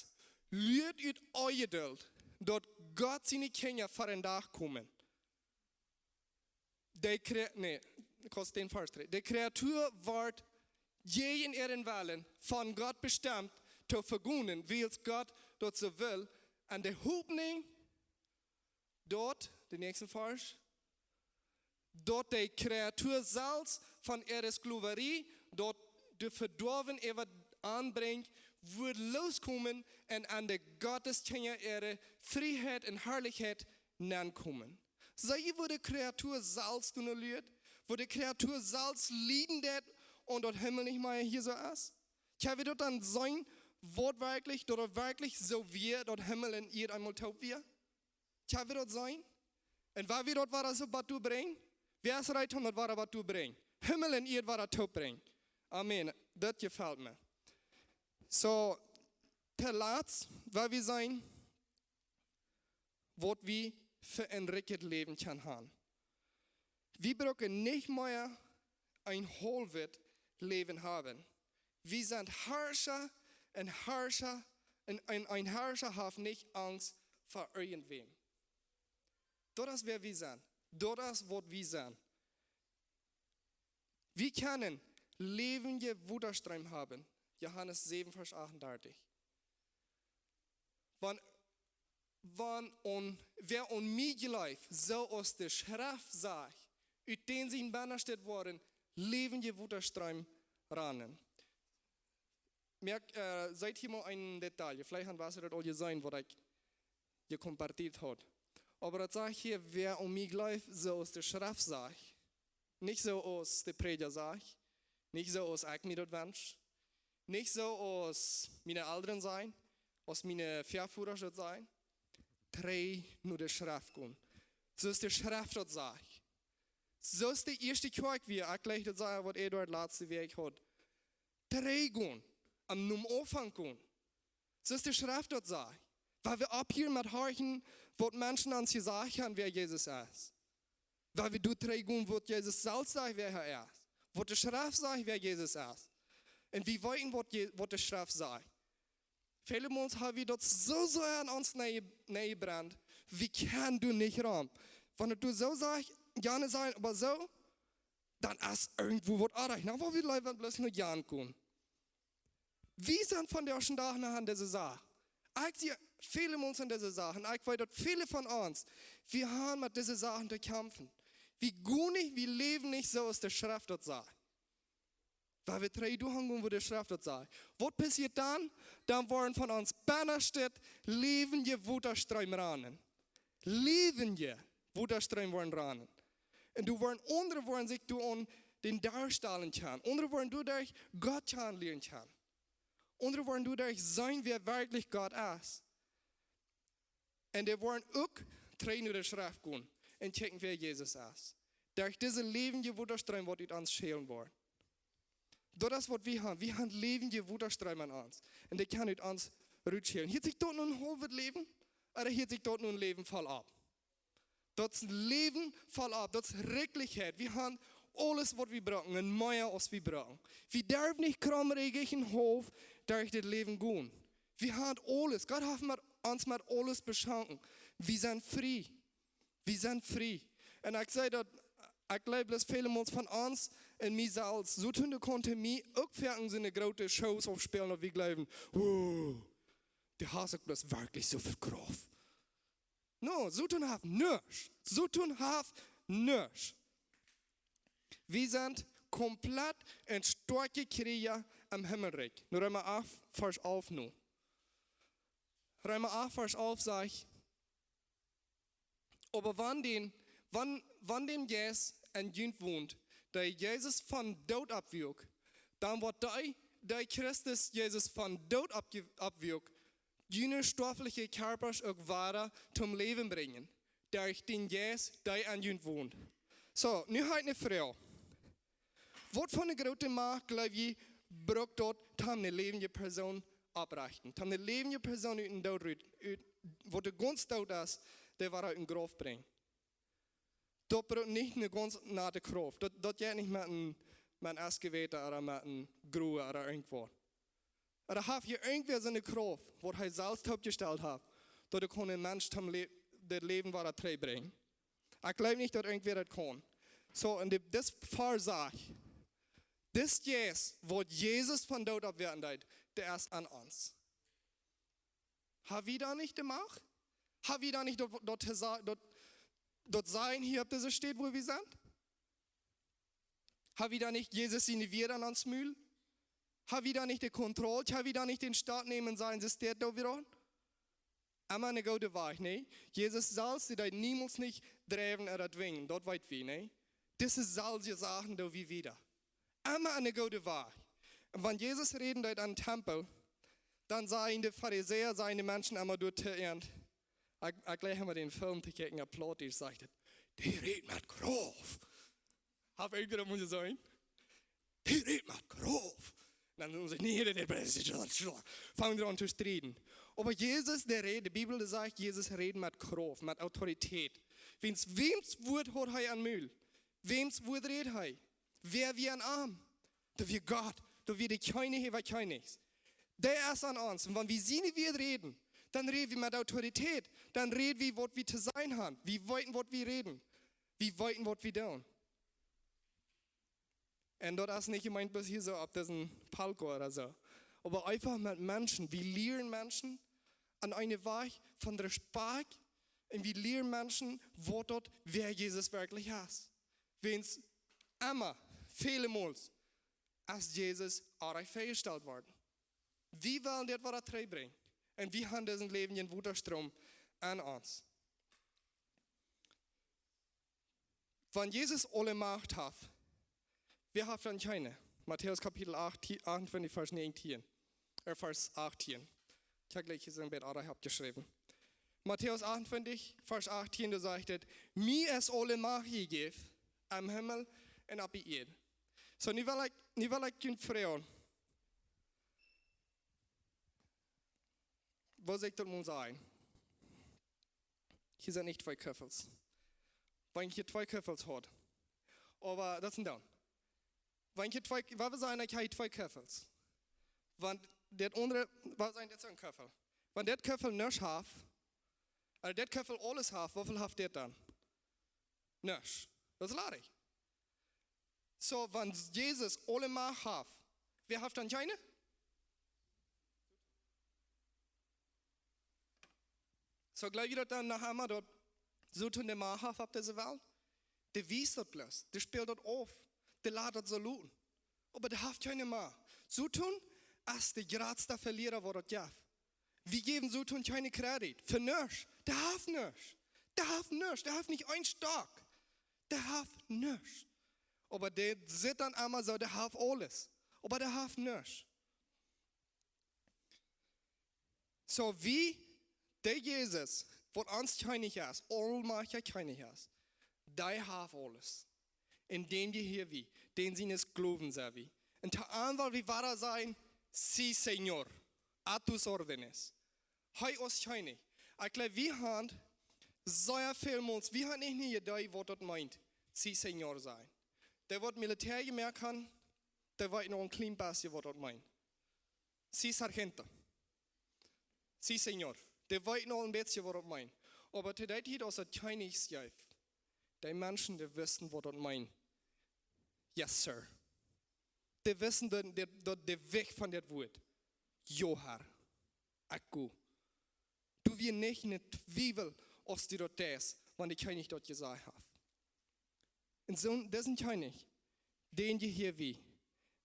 lieet ut Onjeduld, daut Gott siene Kjinja ver dän Dach komen. De Kre-, nä, kos dän Varsch trigj. De Kreatua woat jäajen äaren Wellen von Gott bestemt to vegonen, wiels Gott daut soo well, un de Hopninj, daut, de näakjste Varsch, daut de Kreatua selfst von äare Sklowarie, daut de Vedoawen äwa aunbrinjt, wudd loskomen un aun de Gottes Kjinja äare Frieheit un Harlichkjeit nenkomen. See, woo de Kreatua selfst doa no luat, woo de Kreatua selfst lieden deit, un daut Himmel nich mea hia soo es. Kjenn wie daut dan seenen, waut werkjlich, daut daut werkjlich soo wia, daut Himmel un Ieed eemol toop wia? Kjenn wie daut seenen? Un wan wie daut wada soo bat doa brinjen, wäa es reed om daut wada bat doa brinjen? Himmel un Ieed wada toop brinjen. Amen. Daut jefelt mie. Soo, toolatst, wan wie seenen, waut wie fa een rikjet Läwen kjennen haben. Wie brucken nich mea een haulwet Läwen haben. Wie sent Harscha un Harscha un een, een Harscha haft nich Angst ver irjentwäm. Daut es wäa wie sent. Daut es waut wie sent. Wie kjennen läwendje Wotastroom haben. Johanes säwen, Varsch achtundartich. Wan, wan aun, wäa aun mie jleeft, soo aus de Schreft sajcht, ut däm sien Bennastet woaren läwendje Wotastroom rannen. Moakt, äh, seet hia mol een Detail. Veleicht haben jie daut aul jeseenen, waut ekj jekompartieet haud. Oba daut sajcht hia, wäa aun mie jleeft, soo aus de Schreft sajcht. Nich soo aus de Prädja sajcht. Nich soo aus ekj mie daut wensch. Nich soo aus miene Elren sajen, aus miene Väavodasch daut sajen. Trigj no de Schreft gonen. Soo aus de Schreft daut sajcht. Soo aus de ieeschte Kjoakj wia, ekj jleich daut sajen, waut Eduard latste Wäakj haud. Trigj gonen. Aum Aunfank gonen. Soo aus de Schreft daut sajcht. Wan wie opphieren met horchen, waut Menschen ons jesajcht haben, wäa Jesus es. Wan wie doa trigj gonen, waut Jesus selfst sajcht, wäa hee es. Waut de Schreft sajcht, wäa Jesus es. Un wie weeten, waut Je-, waut de Schreft sajcht. Väle Mol haben wie daut soo, soo aun ons nenn, nenn jebrennt. Wie kjennen doa nich rom. Wan et doa soo sajcht, jane sajen, oba soo, dan es irjentwua waut oajch. Dan woa wie leewa bloos no jan gonen. Wie sent vondoag dän Dach noch aun dise Sach. Ekj see väle Mol aun dise Sach. Un ekj weet, daut väle von ons, wie haben met dise Sachen to kjamfen. Wie gonen nich, wie läwen nich soo aus de Schreft daut sajcht. Wan wie trigj doa gonen, woo de Schreft daut sajcht. Waut passieet dan? Dan woaren von ons Bennastet läwendje Wotastroom rannen. Läwendje Wotastroom woaren rannen. Un doa woaren aundre woaren sikj doa aun dän Dach stalen kjennen. Aundre woaren doaderch Gott kjanen lieren kjennen. Aundre woaren doaderch seenen, wäa werkjlich Gott es. Un dee woaren uk trigj no de Schreft gonen un kjikjen, wäa Jesus es. Derch dise läwendje Wotastroom, waut ut ons schellen woat. Daut es waut wie haben. Wie haben läwendje Wotastroom aun ons. Un dee kjennen ut ons rutschellen. Hieet sikj daut nu een haulwet Läwen? Ooda hieet sikj daut nu een Läwen voll opp? Daut es een Läwen voll opp. Daut es Rikjlichkjeit. Wie haben aules, waut wie brucken, un mea aus wie brucken. Wie derwen nich kjromrikjich un haulf derch dit Läwen gonen. Wie haben aules. Gott haft met, ons met aules beschonken. Wie sent frie. Wie sent frie. Un ekj see daut, ekj jleew, daut väle Mol von ons un mie selfst, soo tun de Kontemie uk foaken soone groote Shows aufspälen, daut wie jleewen, wow, dee haft uk bloos werkjlich soo väl Krauft. No, Soton haft nuscht. Soton haft nuscht. Wie sent komplett een stoakja Kjrieja em Himmelrikj. No Reema acht, Varsch alf no. Reema acht, Varsch alf sajcht: Oba wan dän, wan, wan dän Jeist en junt wont, dee Jesus vom Doot oppwakjt, dan woat dee, dee Christus Jesus vom Doot oppje-, oppwakjt, june stoafliche Kjarpasch uk wada toom Läwen brinjen, derch dän Jeist, dee en junt wont. Soo, nu hab ekj eene Froag. Waut fa eene groote Macht, jleew jie, brukt daut, om eene läwendje Persoon opprechten? Om eene läwendje Persoon ut dän Doot rut, ut, waut doa gaunz doot es, dee wada ut dän Grauf brinjen. Daut brukt nich eene gaunz nate Krauft. Daut, daut jeit nich met een, met een Excavator ooda met een Grower ooda irjentwaut. Ooda haft hia irjentwäa soone Krauft, waut hee selfst oppjestalt haft, daut hee kaun een Mensch toom Lä-, daut Läwen wada trigjbrinjen? Ekj jleew nich, daut irjentwäa daut kaun. Soo, un dit, dit Varsch sajcht, dis Jeist, waut Jesus vom Doot oppwakjen deed, dee es en ons. Hab wie dan nich de Macht? Hab wie dan nich daut, daut, daut, daut Sajen hia opp dise Städ, wua wie sent? Hab wie dan nich Jesus siene Wieed en ons Mul? Ha wie dan nich de Kontroll? Ha wie dan nich dän Stoot nämen un sajen: "Soo steit doa wada aun?" Emma een gooda Wajch, nä? Jesus selfst, dee deed niemols nich dreiwen ooda dwingen, daut weet wie, nä? Dise selwje Sachen doo wie wada. Emma een gooda Wajch. Un wan Jesus räden deed aum Tempel, dan säden de Farisäa, säden de Menschen emma doa to an. Ekj, ekj jleich emma dän Film to kjikjen, opp Plautdietsch sajcht et: "Dee rät met Krauft." Hab ekj daut mol jeseenen? "Dee rät met Krauft." Dan saj wie: "Nä, dee, dee, dee, dee, dee." Fang wie aun to strieden. Oba Jesus, dee rät, de Bibel, dee sajcht, Jesus rät met Krauft, met Autoritäet. Wäms, wäms Wuat haud hee aum Mul? Wäms Wuat räd hee? Wäa wia aun am? Daut wia Gott, daut wia de Kjennich äwa Kjennichs. Dee es aun ons. Un wan wie siene Wieed räden, dan räd wie met Autoritäet. Dan räd wie, waut wie to sajen haben. Wie weeten, waut wie räden. Wie weeten, waut wie doonen. Un daut es nich jemeent bloos hia soo opp disen Palco ooda soo. Oba eefach met Menschen. Wie lieren Menschen aun eenen Wajch von Respekt. Un wie lieren Menschen, waut daut, wäa Jesus werkjlich es. Wäms emma, väle Mol, es Jesus aunjestalt worden. Wie wellen dit wada trigjbrinjen. Un wie haben disen läwendjen Wotastroom aun ons. Wan Jesus aule Macht haft, wäa haft dan kjeene? Matäus Kapitel acht, achtuntwintich, Varsch näajentieen. Äh, Varsch achtieen. Ekj hab jlikj hia soo een bät aundasch oppjeschräwen. Matäus achtuntwintich, Varsch achtieen, doa sajcht et: "Mie es aule Macht jejäft, aum Himmel un opp de Ieed." Soo, nu well ekj, nu well ekj junt froagen. Waut saul ekj daut mol sajen? Hia sent nich twee Kuffels. Wan ekj hia twee Kuffels haud. Oba daut es een Down. Wan ekj hia twee, waut wie sajen, ekj hab hia twee Kuffels. Wan dit aundre, waut sajen, dit es een Kuffel. Wan dit Kuffel nuscht haft, ooda dit Kuffel aules haft, woo väl haft dit dan? Nuscht. Daut es ladich. Soo, wan Jesus aule Macht haft, wäa haft dan kjeene? Soo, jleew jie daut dan noch emol, daut Soton de Macht haft opp dise Welt? Dee wiest daut bloos, dee spält daut auf, dee lat daut soo looten. Oba dee haft kjeene Macht. Soton es de jratsta Veliera, waut et jeft. Wie jäwen Soton kjeene Kredit. Fa nuscht. Dee haft nuscht. Dee haft nuscht. Dee haft nich een Stock. Dee haft nuscht. Oba dee sitt dan emma soo, dee haft aules. Oba dee haft nuscht. Soo, wie de Jesus, waut ons Kjennich es, aulmajchtja Kjennich es, dee haft aules. Un dän jehia wie, dän siene Sklowen sent wie. Un to am well wie wada sajen: "Sí, Señor, a tus órdenes." Hee es Kjennich. Ekj jleew, wie haben sea väl Mol, wie haben nich ne Iedee, waut daut meent, "Sí, Señor" sajen. Dee, waut Militäa jemoakt haben, dee weeten aul een kjlien bät, waut daut meent. "Sí, sargento." "Sí, señor." Dee weeten aul een bät, waut daut meent. Oba to dee Tiet, aus et Kjennichs jeef, dee Menschen, dee wisten, waut daut meent. "Yes, sir." Dee wisten daut, daut, daut de Wajch von daut Wuat. "Jo, Herr, ekj go." Doa wia nich een Twiewel, aus dee daut deed, wan de Kjennich daut jesajcht haft. Un soo, daut es een Kjennich, dän jehia wie.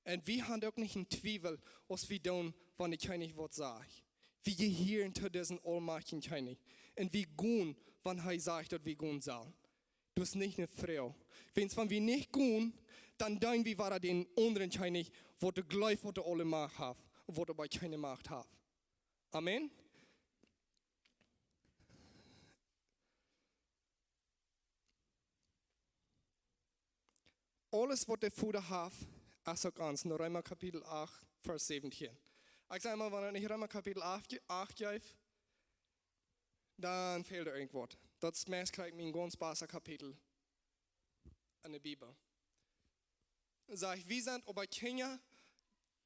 Un wie haben uk nich een Twiewel, aus wie doonen, wan de Kjennich waut sajcht. Wie jehieren to disen aulmajchtjen Kjennich. Un wie gonen, wan hee sajcht, daut wie gonen sellen. Daut es nich ne Froag. Wiels wan wie nich gonen, dan deenen wie wada dän aundren Kjennich, waut dee jleeft, waut dee aule Macht haft, waut oba kjeene Macht haft. Amen. Aules, waut de Voda haft, es uk ons. No Reema Kapitel acht, Varsch säwentieen. Ekj saj mol, wan et nich Reema Kapitel acht, acht jeef, dan fält doa irjentwaut. Daut es meist krakjt mien gaunz baste Kapitel enne Bibel. Sajcht: "Wie sent oba Kjinja,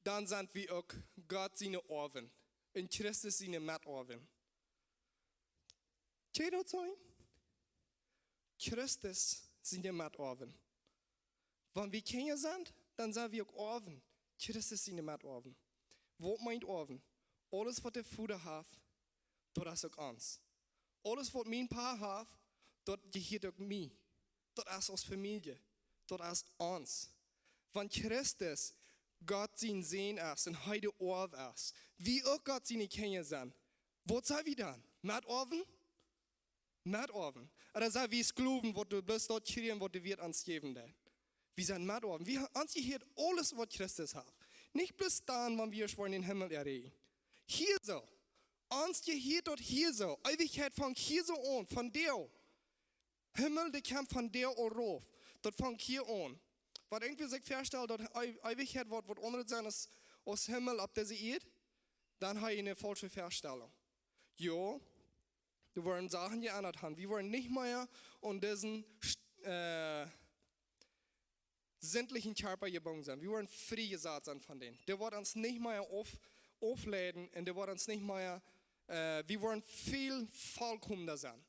dan sent wie uk Gott siene Oawen un Christus siene Metoawen." Kjenn jie daut seenen? Christus siene Metoawen. Wan wie Kjinja sent, dan sent wie uk Oawen. Christus siene Metoawen. Waut meent Oawen? Aules, waut de Voda haft, daut es uk ons. Aules, waut mien Pa haft, daut jehieet uk mie. Daut es ons Famielje. Daut es ons. Wan Christus Gott sien Sän es un hee de Oaw es, wie uk Gott siene Kjinja sent, waut sent wie dan? Metoawen? Metoawen. Ooda sent wie Sklowen, waut wie bloos daut kjrieen, waut de Welt ons jäwen deit? Wie sent Metoawen. Wie, ons jehieet aules, waut Christus haft. Nich bloos dan, wan wie woaren em Himmel erreichen. Hia soo. Ons jehieet daut hia soo. Eewichkjeit fangt hia soo aun, von doa. Himmel, dee kjemt von doa aul rauf. Daut fangt hia aun. Waut irjentwäa sikj väastalt, daut Ei-, Eewichkjeit woat waut aundret sennen aus, aus Himmel opp dise Ieed, dan hab jie eene faulsche Väastalunk. Jo, doa woaren Sachen jeendat haben. Wie woaren nich mea aun disen, äh, sindlichen Kjarpa jebungen sennen. Wie woaren frie jesat sennen von dän. Dee woat ons nich mea auf-, aufleiden un dee woat ons nich mea, äh, wie woaren väl vollkomna sennen.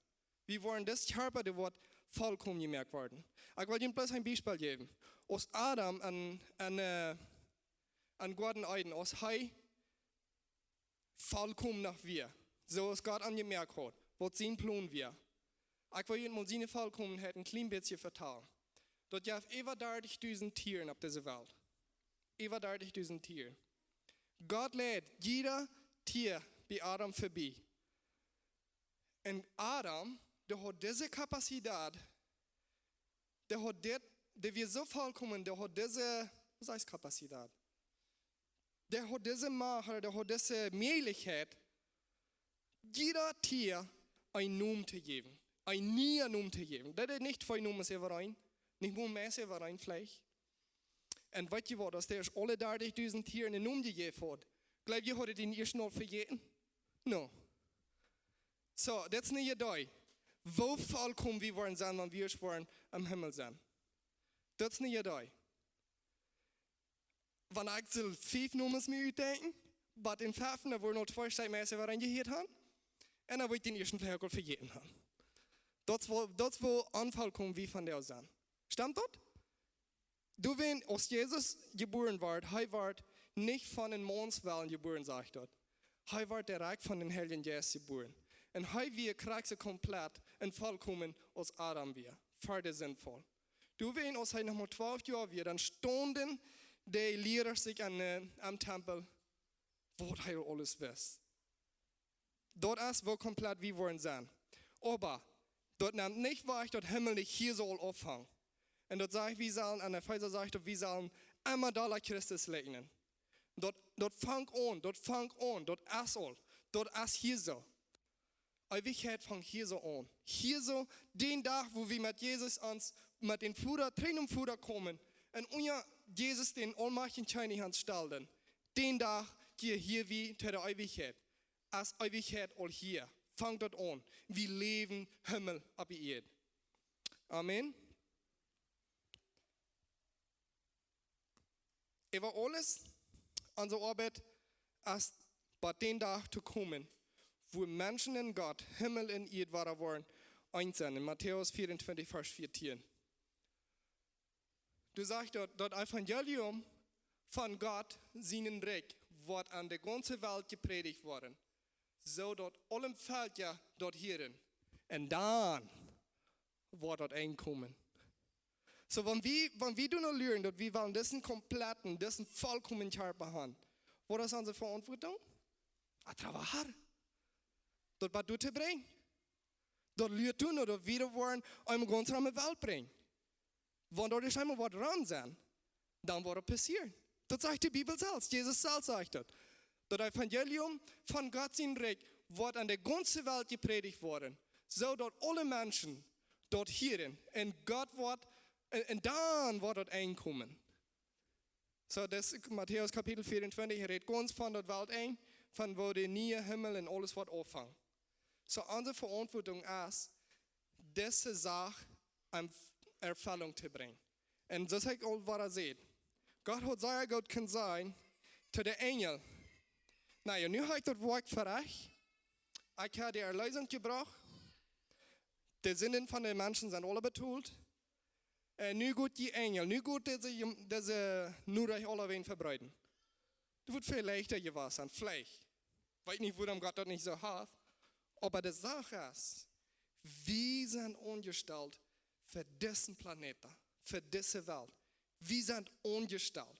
Wie woaren, dis Kjarpa, dee woat vollkomen jemoakt woaren. Ekj well junt bloos een Biespel jäwen. Aus Adam en, en, äh, en Goaden Eden, aus hee vollkomen noch wia, soo aus Gott am jemoakt haud, waut sien Plon wia. Ekj well junt mol siene Vollkomenheit een kjlien bät vetalen. Daut jeef äwa dartichdusent Tieren opp dise Welt. Äwa dartichdusent Tieren. Gott leid jieda Tia bie Adam verbie. Un Adam, dee haud dise Kapazitat, dee haud dit, dee wia soo vollkomen, dee haud dise, waut heet Kapazitat? Dee haud dise Macht, dee haud dise Mäajlichkjeit, jieda Tia een Nomen to jäwen, een nieen Nomen to jäwen. Daut es nich twee Nomes äwareen, nich mol mea äwareen veleicht. Un weet jie waut, aus dee aul aule dartichdusent Tieren eenen Nomen jejäft haud, jleew jie, haud dee dän ieeschten aul vejäten? No. Soo, daut es eene Iedee. Woo vollkomen wie woaren sennen, wan wie woaren em Himmel sennen. Daut es eene Iedee. Wan ekj sull fief Nomes mie utdenkjen, waut en fief, dan woaren aul twee Stekj mea äwareen jehieet haben. Un dan woa ekj dän ieeschten veleicht aul vejäten haben. Daut es woo, daut es woo onvollkomen wie vondoag sent. Stemt daut? Doawäajen, aus Jesus jebuaren wort, hee wort nich von een Maunswellen jebuaren, sajcht daut. Hee wort direkt von dän Heiljen Jeist jebuaren. Un hee wia krakjt soo komplett un vollkomen aus Adam wia, ver de Sindfaul. Doawäajen, aus hee noch mau twalf Joa wia, dan stunden de Liera sikj aun, äh, aum Tempel, waut hee aules wist. Daut es woo komplett wie woaren sennen. Oba daut nemt nich wajch, daut Himmel nich hia saul aunfangen. Un daut sajcht, wie sellen, en Efeesa sajcht daut, wie sellen emma dolla Christus likjnen. Daut, daut fangt aun, daut fangt aun, daut es aul, daut es hia soo. Eewichkjeit fangt hia soo aun. Hia soo, dän Dach, wua wie met Jesus ons, met dän Voda, trigj nom Voda komen, un unja Jesus, dän aulmajchtjen Kjennich, ons stalden, dän Dach jehia wie to de Eewichkjeit. Es Eewichkjeit aul hia. Fangt daut aun. Wie läwen Himmel opp Ieed. Amen. Äwa aules, onse Oabeit es, bat dän Dach to komen, wua Menschen un Gott, Himmel un Ieed wada woaren eent sennen. En Matäus vieruntwintich, Varsch vieetieen. Doa sajcht daut, daut Evangelium von Gott sien Rikj woat aun de gaunze Welt jeprädicht woaren, soo daut aule Velkja daut hieren. Un dan woat daut Enj komen. Soo, wan wie, wan wie doonen lieren, daut wie wellen disen kompletten, disen vollkomen Kjarpa haben, waut es onse Veauntwuatunk? A trabajar. Daut bat doa to brinjen. Daut lieet doonen, daut wie woaren eene gaunz rome Welt brinjen. Wan doa ieescht eemol waut rom sennen, dan woat daut passieren. Daut sajcht de Bibel selfst. Jesus selfst sajcht daut. Daut Evangelium von Gott sien Rikj woat aun de gaunze Welt jeprädicht woaren, soo daut aule Menschen daut hieren. Un Gott woat, un, un dan woat daut Enj komen. Soo, daut es Matäus Kapitel vieruntwintich, hee rät gaunz von daut Weltenj, von wua de niee Himmel un aules woat aunfangen. Soo, onse Veauntwuatunk es, dise Sach aun Erfellunk to brinjen. Un soo aus ekj aul wada säd, Gott haud sea goot kunt sajen to de Enjel: Na jo, nu hab ekj daut Woakj verricht. Ekj hab de Erleesunk jebrocht. De Sinden von de Menschen sent aule betolt. Un nu got jie Enjel, nu got dise, dise Norecht aulawäajen vebreeden. Daut wudd väl leichta jewast sennen, veleicht. Weet nich, wuarom Gott daut nich soo haft. Oba de Sach es, wie sent aunjestalt fa disen Planet, fa dise Welt. Wie sent aunjestalt.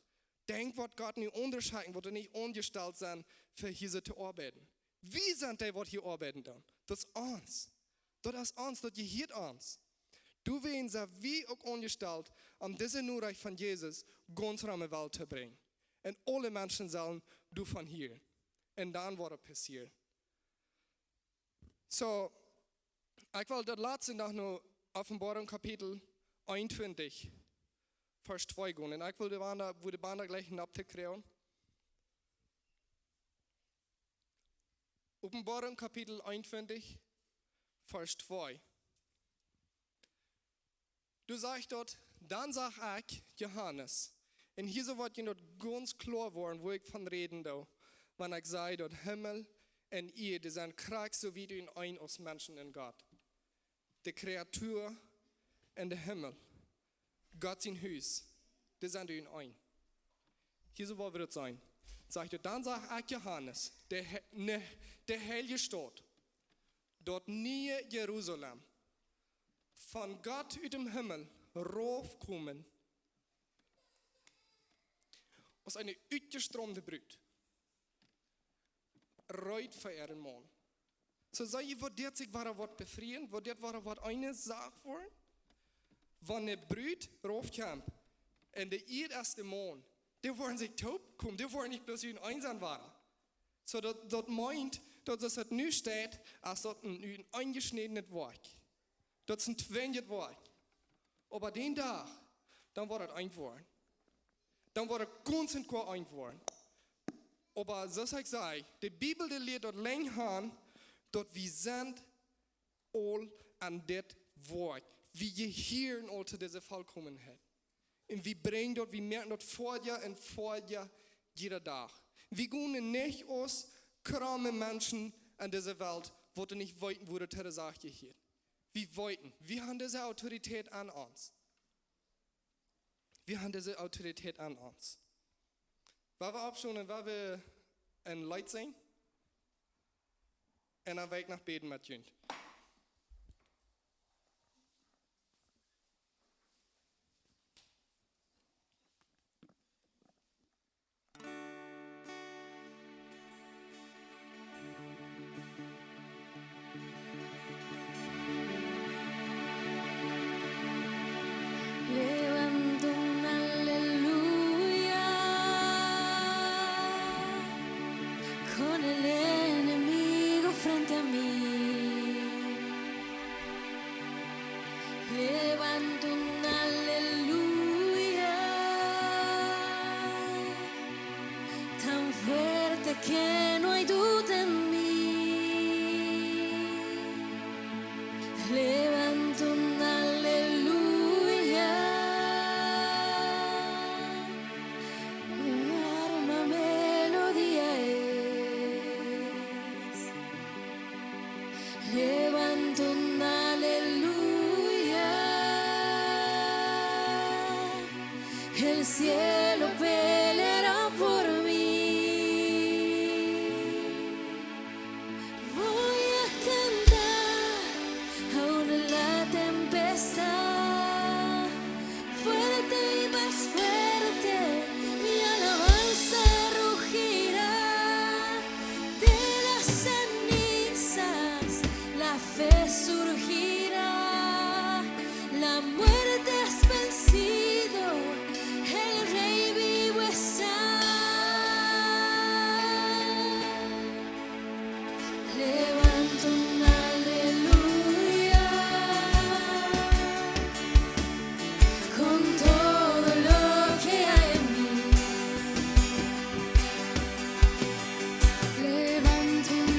Denkj, waut Gott nu aunjeschekjen, waut doa nich aunjestalt sent, fa hia soo to oabeiden. Wie sent dee, waut hia oabeiden doonen. Daut es ons. Daut es ons, daut jehieet ons. Doawäajen sent wie uk aunjestalt, om dise Norecht von Jesus gaunz rom de Welt to brinjen. Un aule Menschen sellen doavon hieren. Un dan woat et passieren. Soo, ekj well daut latste noch no Openboarunk Kapitel eenuntwintich, Varsch twee gonen. Un ekj well de Banda, woo de Banda jlikj nopp to kjrieen. Openboarunk Kapitel eenuntwintich, Varsch twee. Doa sajcht daut: Dan sach ekj, Johanes, un hia soo woat junt daut gaunz kloa woaren, woo ekj von räden doo, wan ekj saj, daut Himmel un Ieed, dee sent krakjt soo wiet utenaunda aus Menschen un Gott. De Kreatua un de Himmel, Gott sien Hus, dee sent utenaunda. Hia soo woa wie daut seenen. Sajcht et: Dan sach ekj, Johanes, de, He- ne, de heilje Staut, daut niee Jerusalem, von Gott ut dem Himmel raufkomen, aus eene utjestroomde Brut, reed fa äaren Maun. Soo, saj jie, woat dit sikj wada waut befrieen? Woat dit wada waut eene Sach woaren? Wan de Brut raufkjemt, un de Ieed es de Maun, dee woaren sikj toopkomen, dee woaren nich bloos utenaunda sennen woaren. Soo, daut, daut meent, daut aus et nu steit, es daut een, een aunjeschnädenet Woakj. Daut es een twinjet Woakj. Oba dän Dach, dan woat et eent woaren. Dan woat et gaunz un goa eent woaren. Oba soo aus ekj saj, de Bibel, dee lieet daut lang aun, daut wie sent aul aun dit Woakj. Wie jehieren aul to dise Vollkomenheit. Un wie brinjen daut, wie moakjen daut foadich un foadich jieda Dach. Wie gonen nich aus kranke Menschen aun dise Welt, waut nich weeten, woo daut to de Sach jehieet. Wie weeten, wie haben dise Autoritäet aun ons. Wie haben dise Autoritäet aun ons. Woa wie oppstonen, woa wie een Leet sinjen, un dan well ekj noch bäden met junt. Levanto un aleluya con el enemigo frente a mí. Levanto un aleluya tan fuerte que no hay duda en mí. Levanto un aleluya, mi arma melodía es. Levanto un aleluya, el cielo peleará por mí. Voy a cantar aún en la tempestad, fuerte y más fuerte, mi alabanza rugirá. De las cenizas la fe surgirá, la muerte has vencido, el Rey vivo está. Levanto un aleluya con todo lo que hay en mí. Levanto un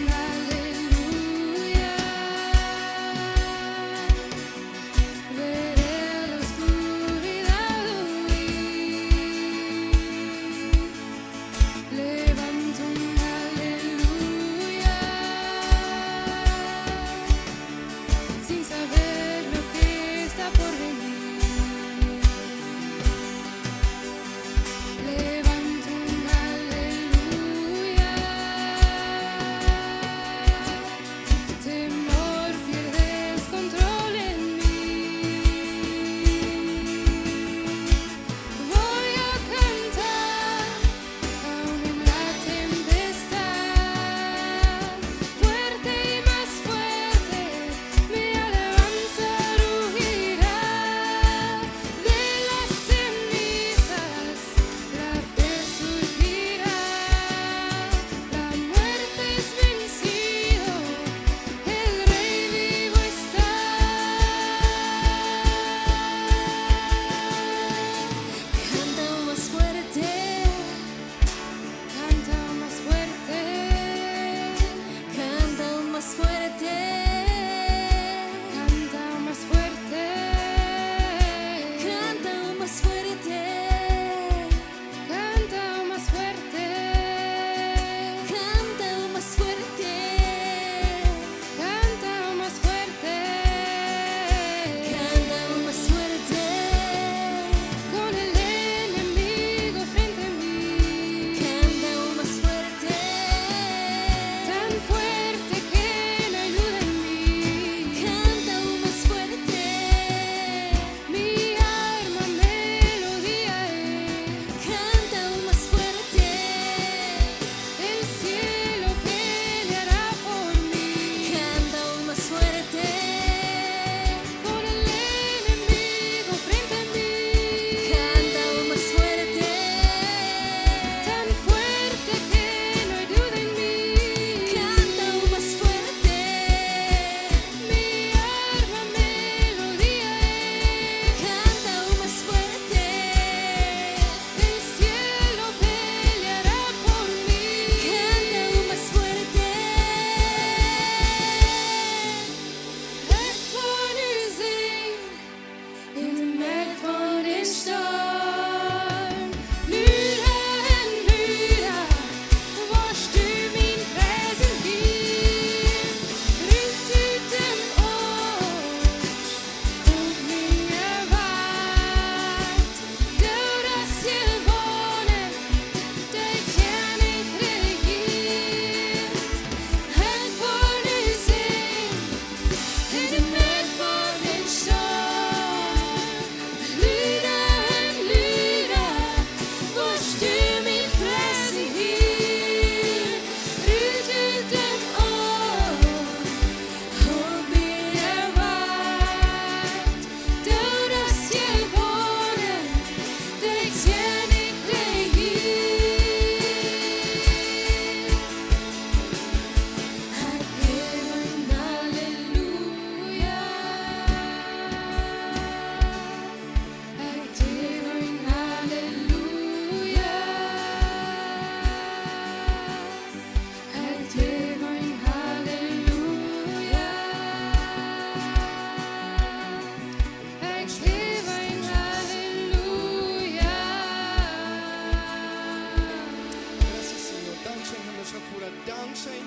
Voda, dankscheen,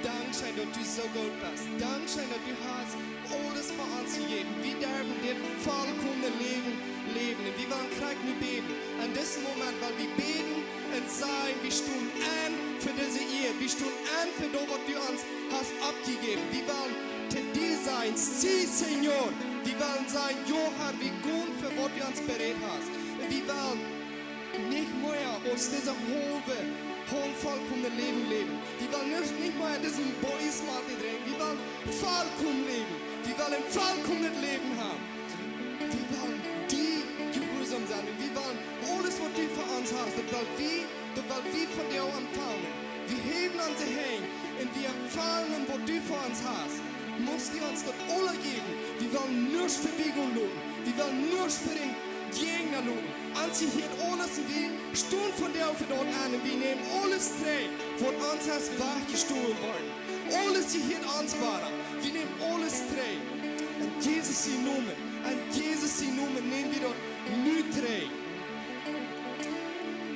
dankscheen, daut du soo goot best. Dankscheen, daut du hast aules fa ons jejäft. Wie derwen dit volkomne Läwen läwen. Un wie wellen krakjt nu bäden. En disen Moment, wiels wie bäden un sajen, wie stonen enn fa dise Ieed. Wie stonen enn fa daut, waut du ons hast aufjejäft. Wie wellen to die sajen, sí, Señor. Wie wellen sajen, jo, Herr, wie gonen fa waut du ons bereit hast. Un wie wellen nich mea aus dise haulwe, haulf volkomne Läwen läwen. Wie wellen nich, nich mea disen Bosmaten drinkjen. Wie wellen volkomen läwen. Wie wellen een volkomenet Läwen haben. Wie wellen die jehuarsom sennen. Un wie wellen aules, waut du fa ons hast, daut well wie, daut well wie von die aunfangen. Wie häwen onse Henj un wie empfangen, waut du fa ons hast. Must du ons daut aules jäwen. Wie wellen nuscht vebie gonen loten. Wie wellen nuscht fa dän Jäajna loten. Ons jehieet aules un wie stonen von die Oawen doa aun un wie nämen aules trigj, waut ons es wajchjestolen worden. Aules jehieet ons wada. Wie nämen aules trigj. En Jesus sien Nomen, en Jesus sien Nomen näm wie daut nu trigj.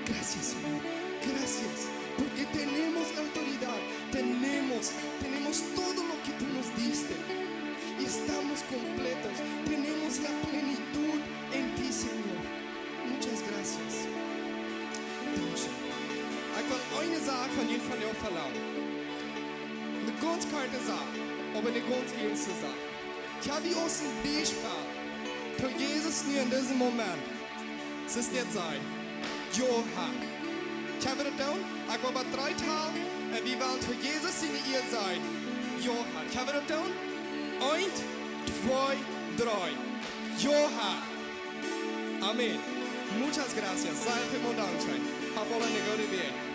Gracias, Señor. Gracias. Porque tenemos autoridad. Tenemos, tenemos todo lo que tú nos diste. Y estamos completos. Tenemos la plenitud en ti, Señor. Muchas gracias. Dankeschön. Ekj well eene Sach von junt vondoag velangen. Eene gaunz korte Sach, oba eene gaunz ernste Sach. Ekj hab hia aus een Biespel fa Jesus nu en disen Moment. Soo es dit sajen. Jo, Herr. Kjenn wie daut doonen? Ekj well bie dree talen un wie wellen fa Jesus siene Ea sajen. Jo, Herr. Kjenn wie daut doonen? Eent, twee, dree. Jo, Herr. Amen. Muchas gracias. Sea väl dankscheen. Hab aula eene goode Wäakj.